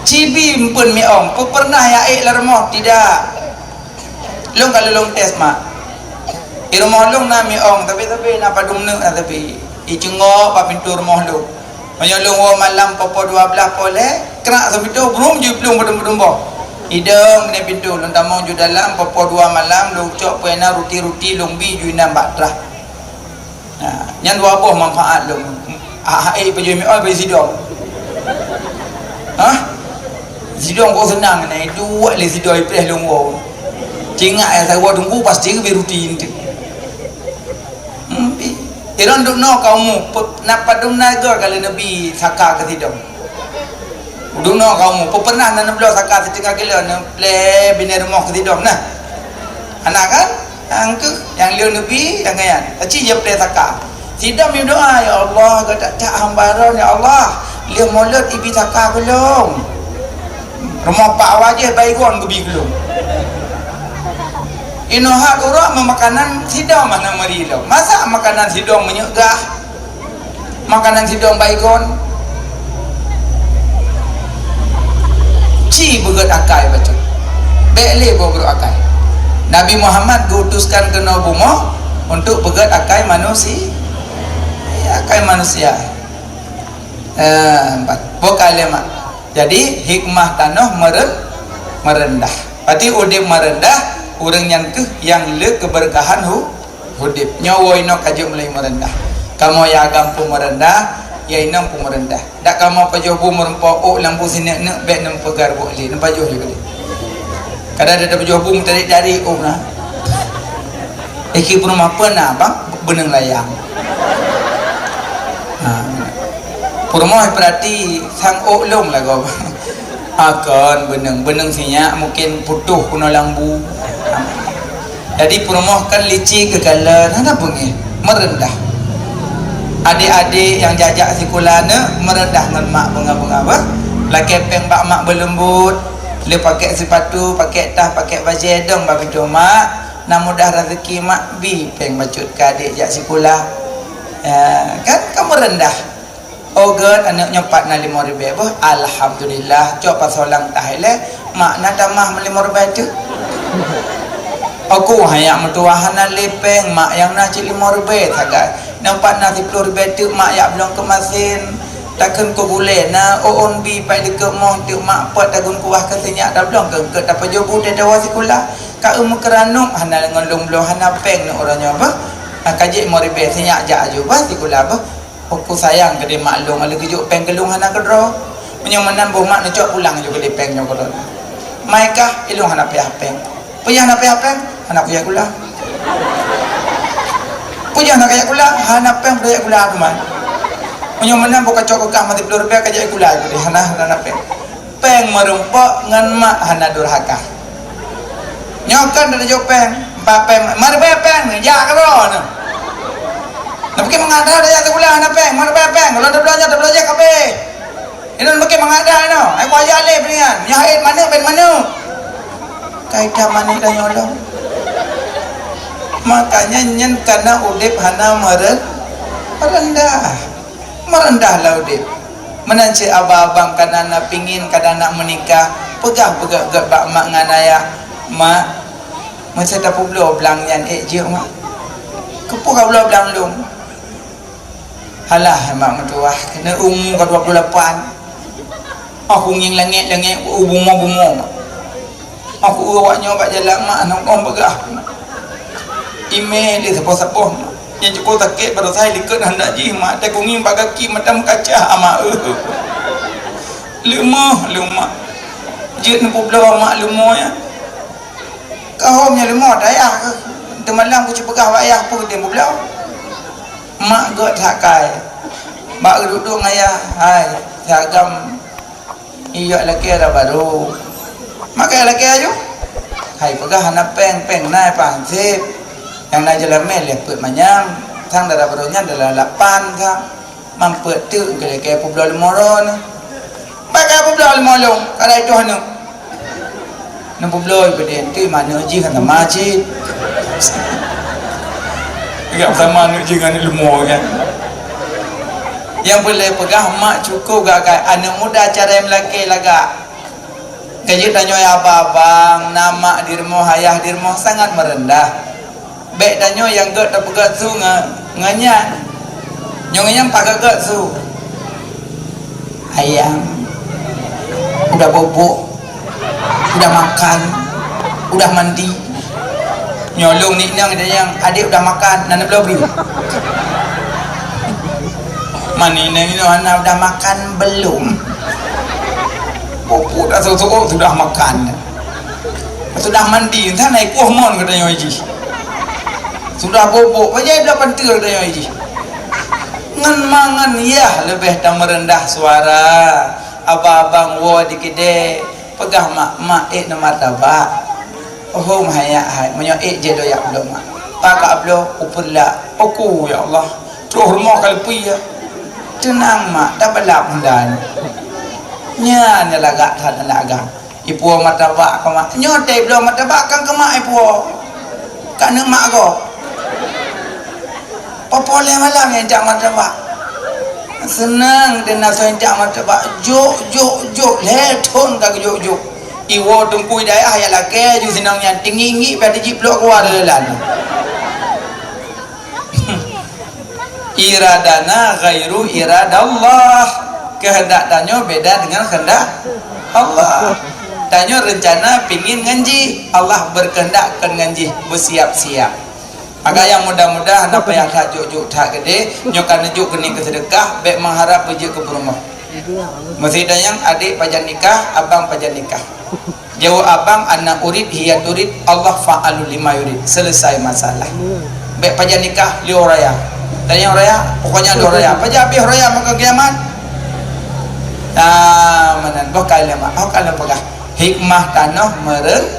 Cibi empeuen miong, peu pernah ya ék lam rumoh? Tidak. Lôn ka lôn tes mak. Di rumoh lôn na miong, tapi, tapi na padum neuk na tapi. Iceungok bak pintoe rumoh lôn. Meunyoe lôn woe malam poh-poh dua blaih poh lhée, krak seumitu brum jiplueng padum-padum boh. Idong bak pintoe lôn tamong ju dalam poh-poh dua malam lôn cok peue na ruti-ruti lôn bi ju inan bak trah. Ha, nyan dua boh manfaat lom. Ah, hai pajoh miong bagi sidong. Hah? Sidong kok seunang nyan, duek lé sidong ipreh lôn woe. Cingat ya sawoe tunggu pasti geubri ruti nyan. Hmm, pi. Iron duk noe ka umu, pe-, na padum na gor kali neubi saka keu sidong. Duk noe ka umu, pe-, pernah na neubloe saka siteungoh kilo, neuplé binéh rumoh keu sidong nah. Hana kan? Nyang keuh, nyang lheueh neubi, nyang nyan. Aci jeuet plé saka. Sidom meudoa, "Ya Allah, gata cak hamba droe, ya Allah. Lheueh mulod ibi saka keu lôn. Rumoh Pak Wajih Baygon geubi keu lôn." Inoe hat uroe meumakanan sidong hana meuri lom. Masa makanan sidong meunyeuk gah? Makanan sidong baygon. Ci beugét akai bacut. Bék lé boh brok akai. Nabi Muhammad geuutuskan keunoe bumoe untuk beugét akai manusi-, akai manusia. Eh, empat. Boh kalimat. Jadi, hikmah tanoh meuren-, meureundah. Berarti udeb meureundah, ureuëng nyan keuh nyang le keubeurkahan hu-, udeb. Nyoe woe inoe ka jeuet mulai meureundah. Kamoe ya agam pun meureundah, ya inong pun meureundah. Dak kamoe pajoh bu meureumpok ôk lam bu sineuk-neuk bék neumpeugah buet lé, neupajoh ju lé. Kadang ada pajoh bu meutarik-tarik ôk na. Iki peurumoh peue na, Bang? Beuneueng layang. Ha. Peurumoh peurati sang ôk lông lagoe. Akon beuneueng, beuneueng sinyak mungkin putôh keunoe lam bu. Jadi peurumoh kan licik keukalon, hana beungéh, meureundah. Adék-adék nyang jak-jak sikula neuk meureundah ngon mak beungoh-beungoh bah. Lakée péng bak mak beuleumbot, le pakék sipatu, pakék tah, pakék bajée dong bak pintoe mak. Na mudah raseuki mak, bi péng bacut keu adék jak sikula. Ya, kan ka meureundah. Oh gét, aneuk nyoe pat na limong ribée beuh. Alhamdulillah, cok pasoe lam tah ilée, mak na tamah lima ribée teuk. Aku hana meutuwah hana lé péng, mak nyang na cit limong ribée sagai. Nyoe pat na siploh ribée teuk, mak jak blong keu masin. Takheun keu gulée na, ôn bi pai dikeue moh teuk, mak peuet tagun kuah keu sinyak tablong keu eungkôt tapajoh bu teuh tawoe sikula. Ka eu meukeuranok hana ngon lôn bloe hana péng nyoe uroe nyoe beuh. Ka jeuet limong ribée sinyak jak aju beuh sikula beuh. Aku sayang keudeh mak lôn, lé geujok péng keu lôn hana keudroe. Meunyoe meunan boh mak neucok pulang ju keudeh péng nyoe keudroe. Mai kah, ilôn hana payah péng. Peue nyang hana payah péng? Hana kujak sikula. Peue nyang hana kujak sikula? Hana péng kujak sikula teuma. Meunyoe meunan boh kacok keu kah mati ploh ribée kajak sikula keudeh hana, hana péng. Péng meureumpok ngon mak hana durhaka. Nyoe kan tajoh péng, empat péng, meuribée péng, jak keudroe nyoe. Neupike mangat dah, dah jak sikula hana péng, meuribée péng, kalau tabloe nyoe, tabloe jih kabeh. Inong neupike mangat dah nyoe, ai kuaja lé peulingan, nyoe hait manok ben manok. Kai that manok dah nyoe lom. Makanya nyan kana udeb hana meuren-, meurendah. Meureundahlah udeb. Meunan cit abang-abang kana na pingin, kana na meunikah, peugah beugét-gét bak mak ngon ayah, "Mak, meusé tapeubloe blang nyan ék jeuet, Mak." "Keupeue kabloe blang lôn?" "Halah, Mak meutuwah, keuneuk umu ka dua puluh lapan. Aku ngieng langét-langét, u bumoe-bumoe, Mak." Aku awak nyoe bak jalan mak, hana meu'oh peugah. Imé lé sapoh-sapoh mak. Nyang cukup sakét baroesa likot handak jih mak, teukungieng bak gaki mata meukaca mak, eh. Leumoh lé mak. Jeuet neupubloe mak leumoh nyan. Ka hom nyan leumoh dayah keuh. Teumalam kuci peugah bak yah peue teuh publoe. Mak gét that kai. Bak geuduek-duek ngon yah, hai, si agam Iyok lakée dara barô. Maka lakée aju. Hai peugah hana péng, péng na panseb. Nyang na jeulamé lhée peuet manyam. Sang dara barô nyan dara lapan sang. Mampeuet teuk keu lakée peubloe leumo droe nyoe. Bak ka peubloe leumo lôn, ka dai toh aneuk. Neupeubloe beudée teuh manok jih kan sama cit. Gak sama aneuk jih ngon aneuk leumo kan. Nyang peureulée peugah mak cukup gak-gak aneuk muda cara meulakée lagak. Ka jeuet tanyoe abang-abang, na mak di rumoh, ayah di rumoh sangat meureundah. Bék tanyoe nyang gét tapeugét su nge-, ngon nyan. Nyoe ngon nyan pakat gét su. Ayang, udah bobok, udah makan, udah mandi. Nyoe lôn nik nang nyang adék udah makan, na neubloe breuh. Mani nang nyoe hana udah makan belum. Bobok dah sosok sudah makan. Sudah mandi, entah naik kuah mon katanya jih. Sudah bobok, bajai bela pantul katanya jih. Ngan mangan yah leubeh tameureundah suara. Abang-abang woe di keudè, peugah mak, "Mak, ék na martabak." "Oh, mahaya hai, meunyoe ék jeh doyak bloe mak." Pakak bloe, upeulak. "Oku, ya Allah, troh rumoh ka leupie ya." "Teunang mak, tabalap meudan." Nyan lagak that aneuk agam. Ipuwoe martabak keu mak. Nyoe teuh bloe martabak kan keu mak ipuwoe. Ka aneuk mak gob. Poh-poh lhèe malam nyang jak martabak. Seunang deh na soe jak martabak. Jok, jok, jok. Lhèe thon ka geujok-jok. Iwoe teungku dayah jak lakèe ju sinong nyan. Teungi-ngi pih teujiplok keuluwa dari dalam. Iradana ghairu iradallah. Keuheundak tanyoe beda deungon keuheundak Allah. Tanyoe reuncana pingin ngon jih, Allah berkehendak kon ngon jih, beusiap-siap. Maka nyang mudah-mudahan hana payah that jok-jok that keudéh, nyoe ka neujok keuneuk keu seudeukah, bèk meuharab beujeuet keu peurumoh. Meusidang nyang adék pajan nikah, abang pajan nikah. Jaweueb abang, ana urid, hiya turid, Allah fa'alul lima yurid. Selesai masalah. Bèk pajan nikah lheuh raya. Tanyong raya, pokoknya lheuh raya. Pajan habéh raya maka kiamat. Nah, meunan boh kali mak, boh kali peugah. Hikmah tanoh meuren-,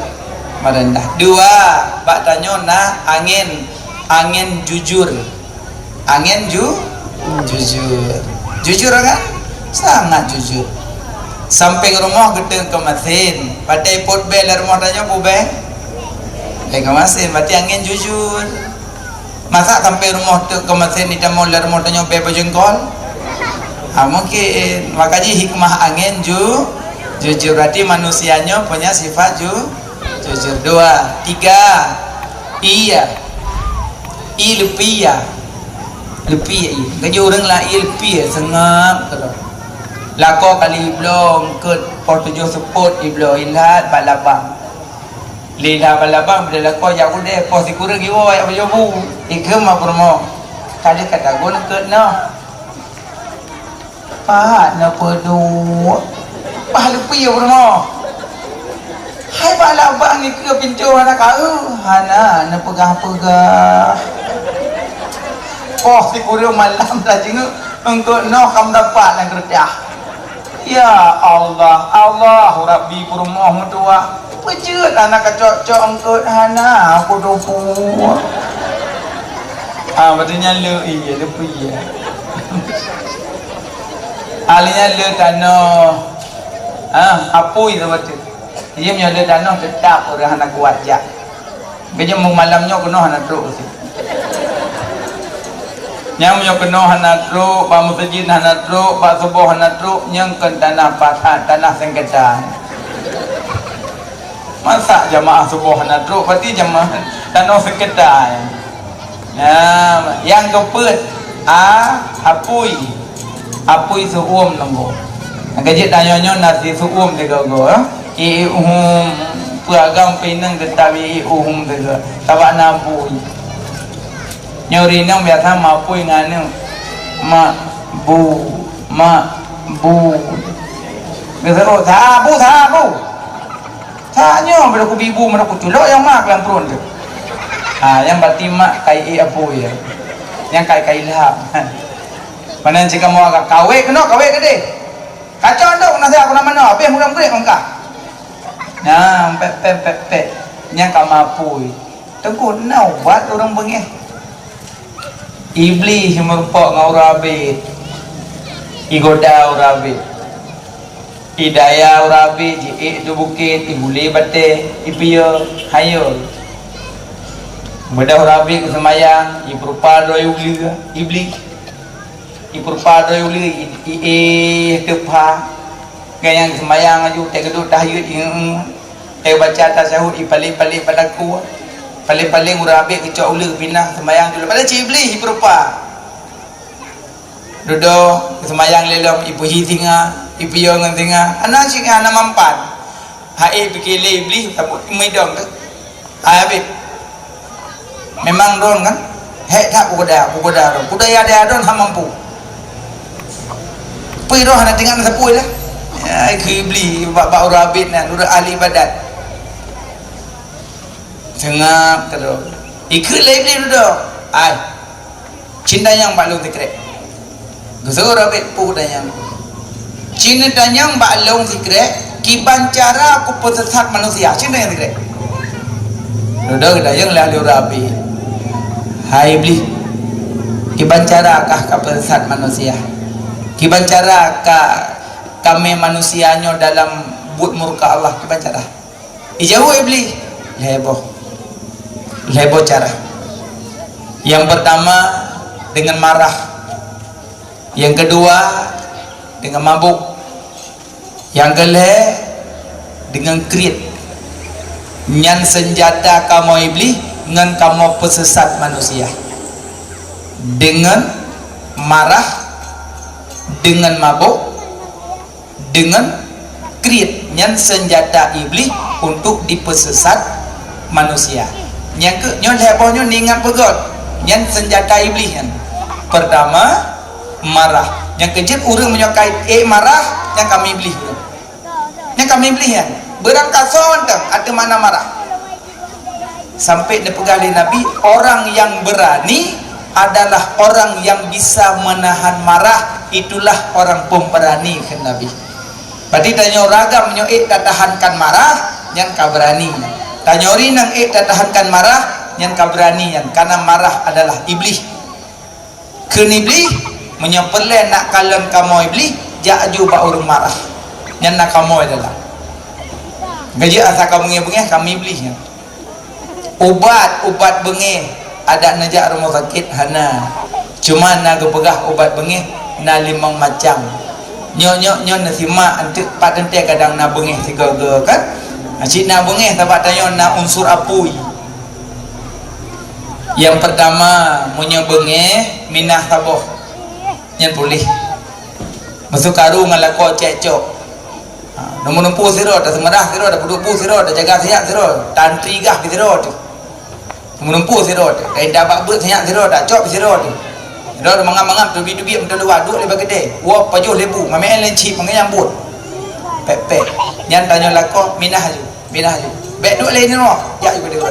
meurendah. Dua, bak tanyoe na angén, angén jujur. Angén ju-, jujur. Jujur kan? Sangat jujur. Sampéng rumoh geuteuk keu masén. Patéh pot bèe lam rumoh tanyoe peue bèe? Bèe keu masén, berarti angén jujur. Masa sampéng rumoh teuk keu masén, di tamong lam rumoh tanyoe bèe beujengkol? Ha, mungkin. Maka jih hikmah angén ju-, jujur. Berarti manusia nyoe punya sifat ju-, jujur. Dua, tiga. Iya. I leupie ya. Leupie i. Keujeuet ureueng la i leupie seungab keudroe. Lakoe kali bloe eungkôt poh tujoh seupôt i bloe ilat bak labang. Lé ilat bak labang beude lakoe jak udeh poh sikureueng iwoe jak beujobu. Ikheun ma peurumoh. Ka lheueh ka tagun eungkôt noh. Pat neupeuduek. Bah leupie peurumoh. Hai bak labang ikeue pintoe hana kaeu, hana neupeugah-peugah. Poh sikureueng malam tajingeuk eungkôt noh ka meudapat lam keureutah. Ya Allah, Allah Rabbi peurumoh meutuwah. Peue jeuet hana kacok-cok eungkôt hana kutupue. Ah, berarti nyan le iya, leupie iya. Ahli nyan le tanoh. Ah, apui sabe tu. Iya meunyoe le tanoh tetap ureueng hana kuat jak. Beujeuet mu malam nyoe keunoe hana trok u situ. Nyang meunyoe keunoe hana trok, bak meuseujid hana trok, bak suboh hana trok, nyang kon tanah pahat, tanah sengketa. Masa jamaah suboh hana trok, berarti jamaah tanoh sengketa. Nah, nyang keupeuet, a, apui. Apui seuuem nunggu. Nyang keujeuet tanyoe nyoe na si seuuem sigoe-goe, eh. I, i, uhum, peue agam pineng teutapi i, i, uhum sigoe. Sabab na apui. Nyoe rinong biasa mapui ngon anu, mak bu, mak bu. Geuseuôt, sabu, sabu. Tanyoe beudoku bibu, beudoku culok nyang mak lam pruet tu. Ha, nyang bati mak kai ék apui ya. Nyang kai kai lham. Mana cik kamu agak kawé kena kawé gede. Kacau tu nasi aku nama no, habis mudah murid mengkah. Nah, pek pek pek pek. Nyang ka mapui. Teungku na ubat ureuëng beungéh. Iblih meurumpok ngon ureuëng abét. Igoda ureuëng abét. Idaya ureuëng abét, jiék di bukét, igulé batée, ipiôh, hayô. Beudah ureuëng abét geuseumayang, ipeurupa droe uleue, iblih. Ipeurupa droe uleue, i, i, i, teupha. Ngon nyang seumayang laju, teugeudok tahajud, i, i, teubaca tasyahud, ipaleng-paleng bak takue. Paleng-paleng ureuëng abét geucok uleue pinah seumayang julu. Padahai cit iblih ipeurupa. Dudoe seumayang lé lom, ipeuhi singa, ipiôh ngon singa. Hana singa, hana mampan. Hai pike lé iblih, tapeumeudong tu. Hai habéh. Memang droen kan? Hék that kuda, kuda droen. Kuda ya dia droen hana mampu. Pui roh hana tinggal na sapui lah. Ya, ikeu iblih bak, bak ureuëng abét nyan, ureuëng ahli ibadat. Seungab keudroe. Ikeu lé iblih dudoe. Ai. Cin tanyong bak lôn sikrek. Geuseuôt Rabit peue tanyong. Cin tanyong bak lôn sikrek, kiban cara kupeusesat manusia. Cin tanyong sikrek. Dudoe geutanyong lé Rabit. Hai iblih, kiban cara kah kapeusesat manusia? Kiban cara ka, kamé manusia nyoe dalam buet murka Allah? Kiban cara? Ijaweueb iblih, lhèe boh. Lhèe boh cara. Yang pertama, dengan marah. Yang kedua, dengan mabuk. Yang keulhèe, dengan kriet. Nyan seunjata kamoe Iblih ngon kamoe peusesat manusia. Dengan marah, dengan mabuk, dengan kriet. Nyan seunjata Iblih untuk dipeusesat manusia. Nyang keu-, nyoe lhèe boh nyoe ingat beugöt. Nyan seunjata Iblih nyan. Pertama, marah. Nyang keujeuet ureueng meunyoe ka ék marah, nyan ka meuiblih ureueng. Nyan ka meuiblih nyan. Beurangkasoe teuh ateueh makna marah. Sampai neupeugah lé Nabi, "Orang yang berani adalah orang yang bisa menahan marah, itulah orang pemberani," kheun Nabi. Berarti tanyoe ureueng agam meunyoe ék tatahankan marah, nyan ka beurani. Tanyoe ureueng inong ék tatahankan marah, nyan ka beurani nyan, karena marah adalah iblih. Kheun iblih, meunyoe peureulèe nak kalon kamoe iblih, jak aju bak ureueng marah. Nyan na kamoe dalam. Geujak asa ka beungéh-beungéh, ka meuiblih nyan. Ubat, ubat beungéh, adak neujak rumoh sakét hana. Cuma na geupeugah ubat beungéh na limong macam. Nyoe, nyoe, nyoe neusimak eunteuk pat teuntèe kadang na beungéh sigoe-goe kan. Cit na beungéh sabab tanyoe na unsur apui. Nyang peurtama, meunyoe beungéh, minah saboh. Nyan puléh. Meusu karu ngon lakoe cekcok. Ha, neumeuneumpu sidroe, taseumeurah sidroe, tapeuduek bu sidroe, tajaga sihat sidroe, tantri gah sidroe teuh. Neumeuneumpu sidroe teuh, tainta bak beuet sihat sidroe, tacok sidroe teuh. Sidroe mangat-mangat, teubiet-teubiet meuteuluwa, duek lé bak keudè. Woe pajoh lé bu, mamèe lé cit, mangat nyambot. Pèk-pèk. Nyan tanyoe lakoe, minah aju. Minah aju. Bèk duek lé nyoe, jak aju keudè.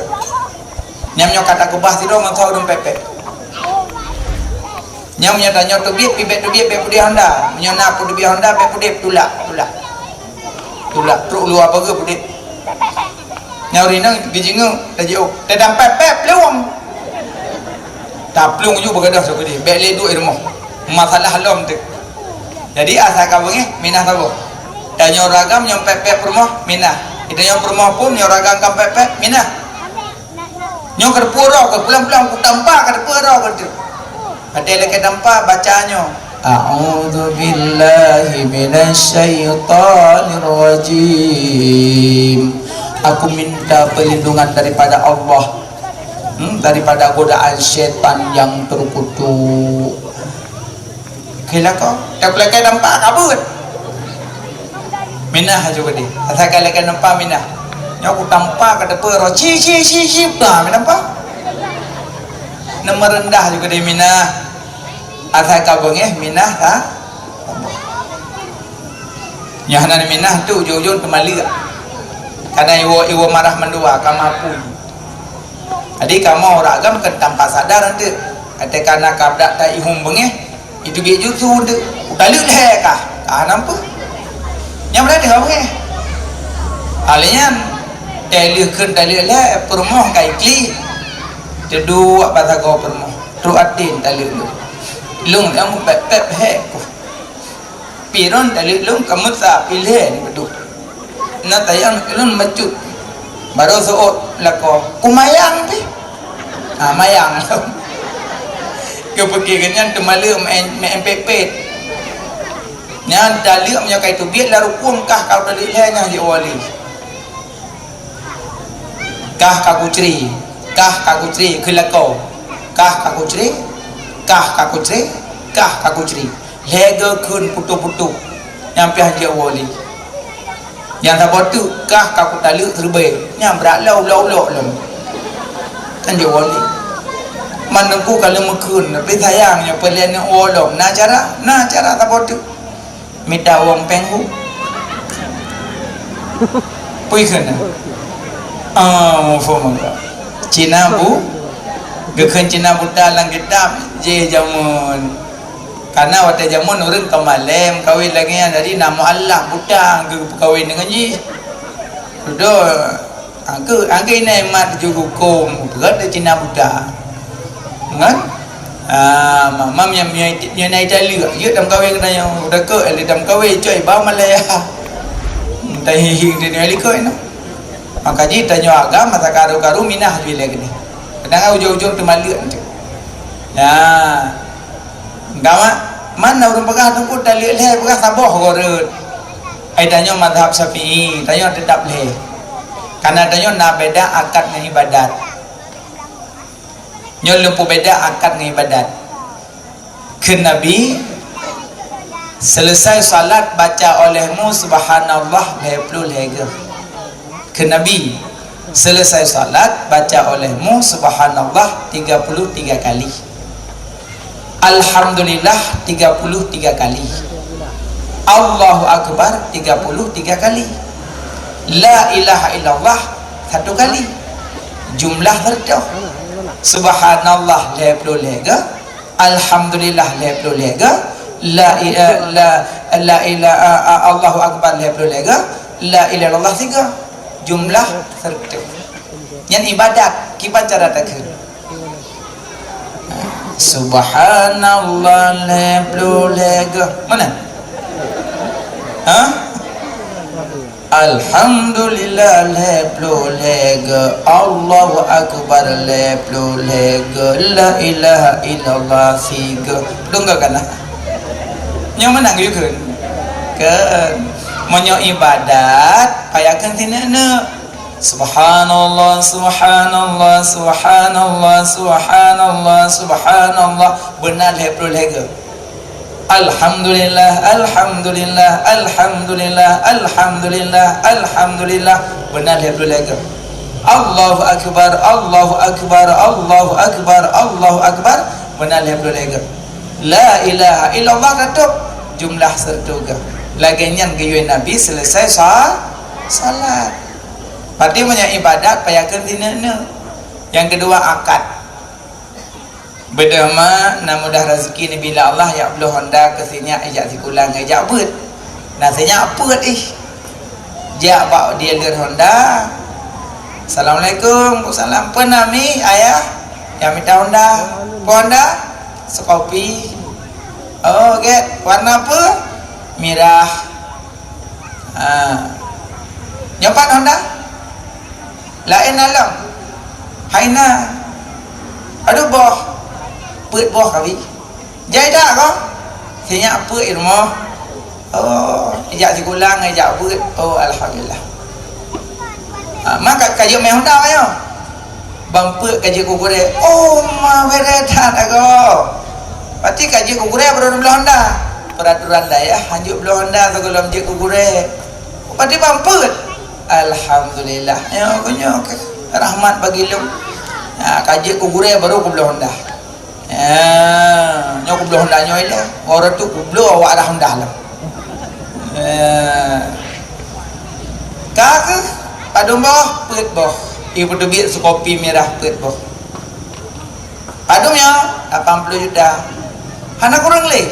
Nyan nyoe ka takeubah sidroe ngon soe dum pèk-pèk. Nyan meunyoe tanyoe teubiet, pih bèk teubiet, bèk peudeh honda. Meunyoe na peudeh honda, bèk peudeh, tulak, tulak. Tulak, trok luwa pageue peudeh. Nyan ureueng inong geujingeuk, tajiôh, teudampéh pèk plueng. Taplueng ju beugadôh sapeue deh, bèk lé duek i rumoh. Masalah lom teuh. Jadi, asa ka beungéh, minah saboh. Tanyoe ureueng agam nyang pèk-pèk peurumoh, minah. Tanyoe peurumoh phon, nyoe ureueng agam ka pèk-pèk, minah. Nyoe ka teupeue roh keuh, pulang-pulang kutampa ka teupeue roh keuh teuh. Watèe lakèe tampa baca nyoe, "A'udzubillahi minasyaitonirrajim." Aku minta perlindungan daripada Allah, hmm, daripada godaan syaitan yang terkutuk. Keu lakoe, tapi lakèe tampa ka beuet. Minah aju keudeh. Asai ka lakèe tampa minah. Nyoe kutampa ka teupeue roh ci, ci, ci, ci, bah, minah tampa. Neumeureundah aju keudeh minah. Asai ka beungéh minah ka. Nyoe hana minah tu ujong-ujong teumaleuek. Kana iwoe, iwoe marah mandua ka mapui. Jadi kamoe ureueng agam keu tampa sadar eunteuk. Watèe kana ka brat ta ihom beungéh, itu gét ju su eunteuk. Utaleuek lhèe kah? Kah nampak. Nyang brat teuh beungéh. Alèh nyan, taleuek kheun taleuek lhèe, peurumoh ka iklik. Teuduek bak sagoe peurumoh. Trok até taleuek lôn. Lôn nyang pèk-pèk hék kuh. Piron taleuek lôn ka meusa pih lhèe beudôh. Na tayang lôn bacut. Barô seuôt lakoe, kumayang pih. Ha, mayang. Geupeuké geuh nyan teumaleuek meu'en, meu'en pet-pet. Nyan taleuek meunyoe ka iteubiet lam rukông kah ka taleuek lhèe nyan jeuet wali. Kah ka kucre, kah ka kucre keu lakoe. Kah ka kucre, kah ka kucre, kah ka kucre. Lhèe geukheun putôh-putôh, nyan pih han jeuet woe lé. Nyang saboh teuk kah ka kutaleuek siribèe, nyan brat lom ulok-ulok lom. Han jeuet woe lé. Man Teungku ka lheueh meukheun, tapi sayang nyoe peue lé aneuk woe lom. Na cara? Na cara saboh teuk. Mita wong péng hu. Peue kheun na? Ah, muphom ka. Cina bu-, geukheun Cina buta lam kitab, jih jameun. Karena watèe jameun ureueng ka malèe meukawen lagèe nyan, jadi na mualaf buta geupeukawen deungon jih. Dudoe, angkeu, angkeu inai mat ju hukôm, peugah lé Cina buta. Kan? Ah, mamam nyang, nyang, nyang na ita leuek, jeuet tameukawen keu tanyoe. Udah keu, eh, tameukawen, cok iba malèe. Entah hihi di dunia likot inoe. Maka jih tanyoe agam masa karu-karu minah ju ilèe keudeh. Jangan ujong-ujong teumaleuek nanti. Nah, gawa mana ureuëng peugah teungku taleuek lhée peugah saboh goret. Ai tanyoe mazhab Syafi'i, tanyoe tetap lhée. Karena tanyoe na beda akad ngon ibadat. Nyoe leumpah beda akad ngon ibadat. Kheun Nabi, "Selesai salat baca olehmu subhanallah lhée ploh lhée geuh." Kheun Nabi, "Selesai salat baca olehmu subhanallah tiga puluh tiga kali. Alhamdulillah tiga puluh tiga kali. Allahu Akbar tiga puluh tiga kali. La ilaha illallah satu kali. Jumlah seratus. Subhanallah lhée ploh lhée geuh. Alhamdulillah lhée ploh lhée geuh. La i-, eh, la, la ila-, eh, eh, Allahu Akbar lhée ploh lhée geuh. La ilaha illallah siga. Jumlah seratus. Nyan ibadat. Kiban cara takheun? Subhanallah lhée ploh lhée geuh. Mana? Hah? Alhamdulillah lhée ploh lhée geuh, Allahu Akbar lhée ploh lhée geuh, la ilaha illallah siga. Dong ka kana? Nyang meunan geuyue kheun? Kheun. Meunyoe ibadat, payah kheun sineuk-neuk. Subhanallah, subhanallah, subhanallah, subhanallah, subhanallah. Beuna lhée ploh lhée geuh. Alhamdulillah, alhamdulillah, alhamdulillah, alhamdulillah, alhamdulillah. Beuna lhée ploh lhée geuh. Allahu akbar, Allahu akbar, Allahu akbar, Allahu akbar. Beuna lhée ploh lhée geuh. La ilaha illallah tatôb jumlah seratus geuh. Lagée nyan geuyue Nabi selesai sa-, salat. Berarti meunyoe ibadat payah kheun sineuk-neuk. Nyang keudua akad. Beudôh ma na mudah raseuki neubila Allah jak bloe honda keu si nyak ijak sikula ngon ijak beuet. Na si nyak peuet ih. Jak bak dealer honda. Assalamualaikum. Waalaikumsalam. Peue na mi, ayah? Jak mita honda. Peue honda? Seukopi. Oh, gét. Warna peue? Mirah. Ha. Nyoe pat honda? Laén na lom? Hai na. Aduh boh. Peuet boh kabi. Jai dak ko? Si nyak peuet i rumoh. Oh, ijak sikula ngon ijak beuet. Oh, alhamdulillah. Ha, maka ka jeuet mé honda nyoe. Ban peuet ka jeuet keu gurée. Oh, ma bere that agoe. Berarti ka jeuet keu gurée baru neubloe honda. Peraturan dayah hanjeuet bloe honda sigohlom jeuet keu gurée. Berarti ban peuet. Alhamdulillah. Nyoe keu nyoe keu rahmat bagi lôn. Ha, ka jeuet keu gurée baru kubloe honda. Ya, nyoe kubloe honda nyoe ilée. Orang tu kubloe awak dah honda lah. Ya. Ka keuh padum boh, peuet boh. Ibu teubiet seukopi mirah peuet boh. Padum nyoe, lapan puluh juta. Hana kurang lé.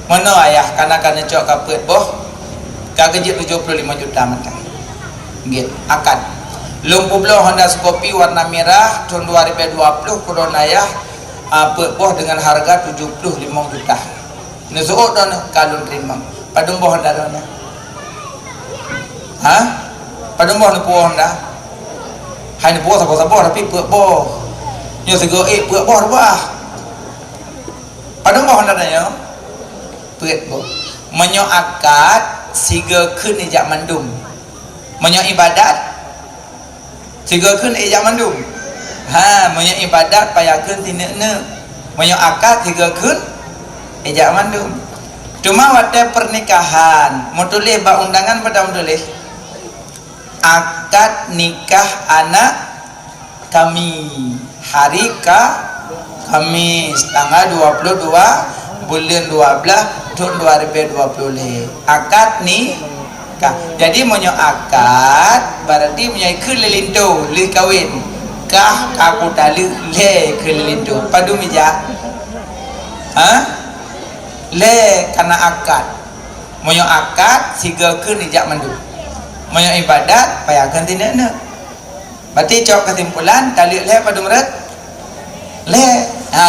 Meunoe ayah, kana ka neucok ka peuet boh. Ka geujeuet tujoh puluh lima juta mantong. Nggih, akad. Lôn peubloe honda seukopi warna mirah thon dua ribèe dua ploh keu droeneuh ayah, a, peuet boh deungon hareuga tujoh ploh limong juta. Neuseuôt droeneuh ka lôn teurimong. Padum boh honda droeneuh? Ha? Padum boh neupuwoe honda? Hai neupuwoe saboh-saboh tapi peuet boh. Nyoe sigoe ék peuet boh reubah. Padum boh honda tanyoe? Peuet boh. Meunyoe akad, sigoe kheun ijak mandum. Meunyoe ibadat, sigoe kheun ijak mandum. Ha, meunyoe ibadat payah kheun sineuk-neuk. Meunyoe akad sigoe kheun ijak mandum. Teuma watée pernikahan, meutuléh bak undangan padum meutuléh. Akad nikah anak kami hari Ka-, Kamis, tanggal dua puluh dua buleuen dua belas thon dua ribèe dua puluh lhèe. Akad nikah. Jadi meunyoe akad, berarti meunyoe ikheun lé linto, lheueh kawén. Kah ka kutaleuek lhèe ikheun lé linto. Padum ijak? Ha? Lhèe kana akad. Meunyoe akad, sigoe kheun ijak mandum. Meunyoe ibadat, payah kheun sineuk-neuk. Berarti cok keusimpulan, taleuek lhèe padum rot? Lhèe. Ha,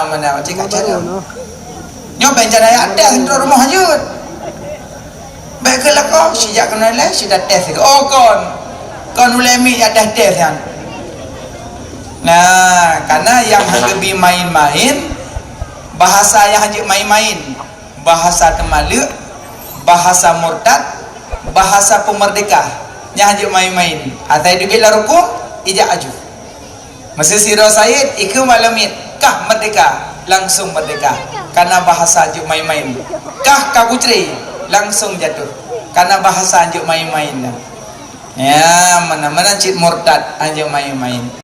meunan, berarti ka carông. Nyoe bèk cara jak tes trok rumoh jeuet. Bèk keu lakoe, sijak keunoe lhèe, sida tes. Oh, kon. Kon ulèe miet jak tes-tes nyan. Nah, karena nyang hana geubi main-main, bahasa nyang hanjeuet main-main, bahasa teumaleuk, bahasa murtad, bahasa peumerdeka, nyang hanjeuet main-main. Asai teubiet lam rukun, ijak aju. Meusé sidroe said, ikheun bak lamiet, "Kah merdeka," langsung merdeka. Karena bahasa hanjeuet main-main. "Kah ka pucré," langsung jatuh. Karena bahasa hanjeuet main-main. Ya, mana-mana cit murtad hanjeuet main-main.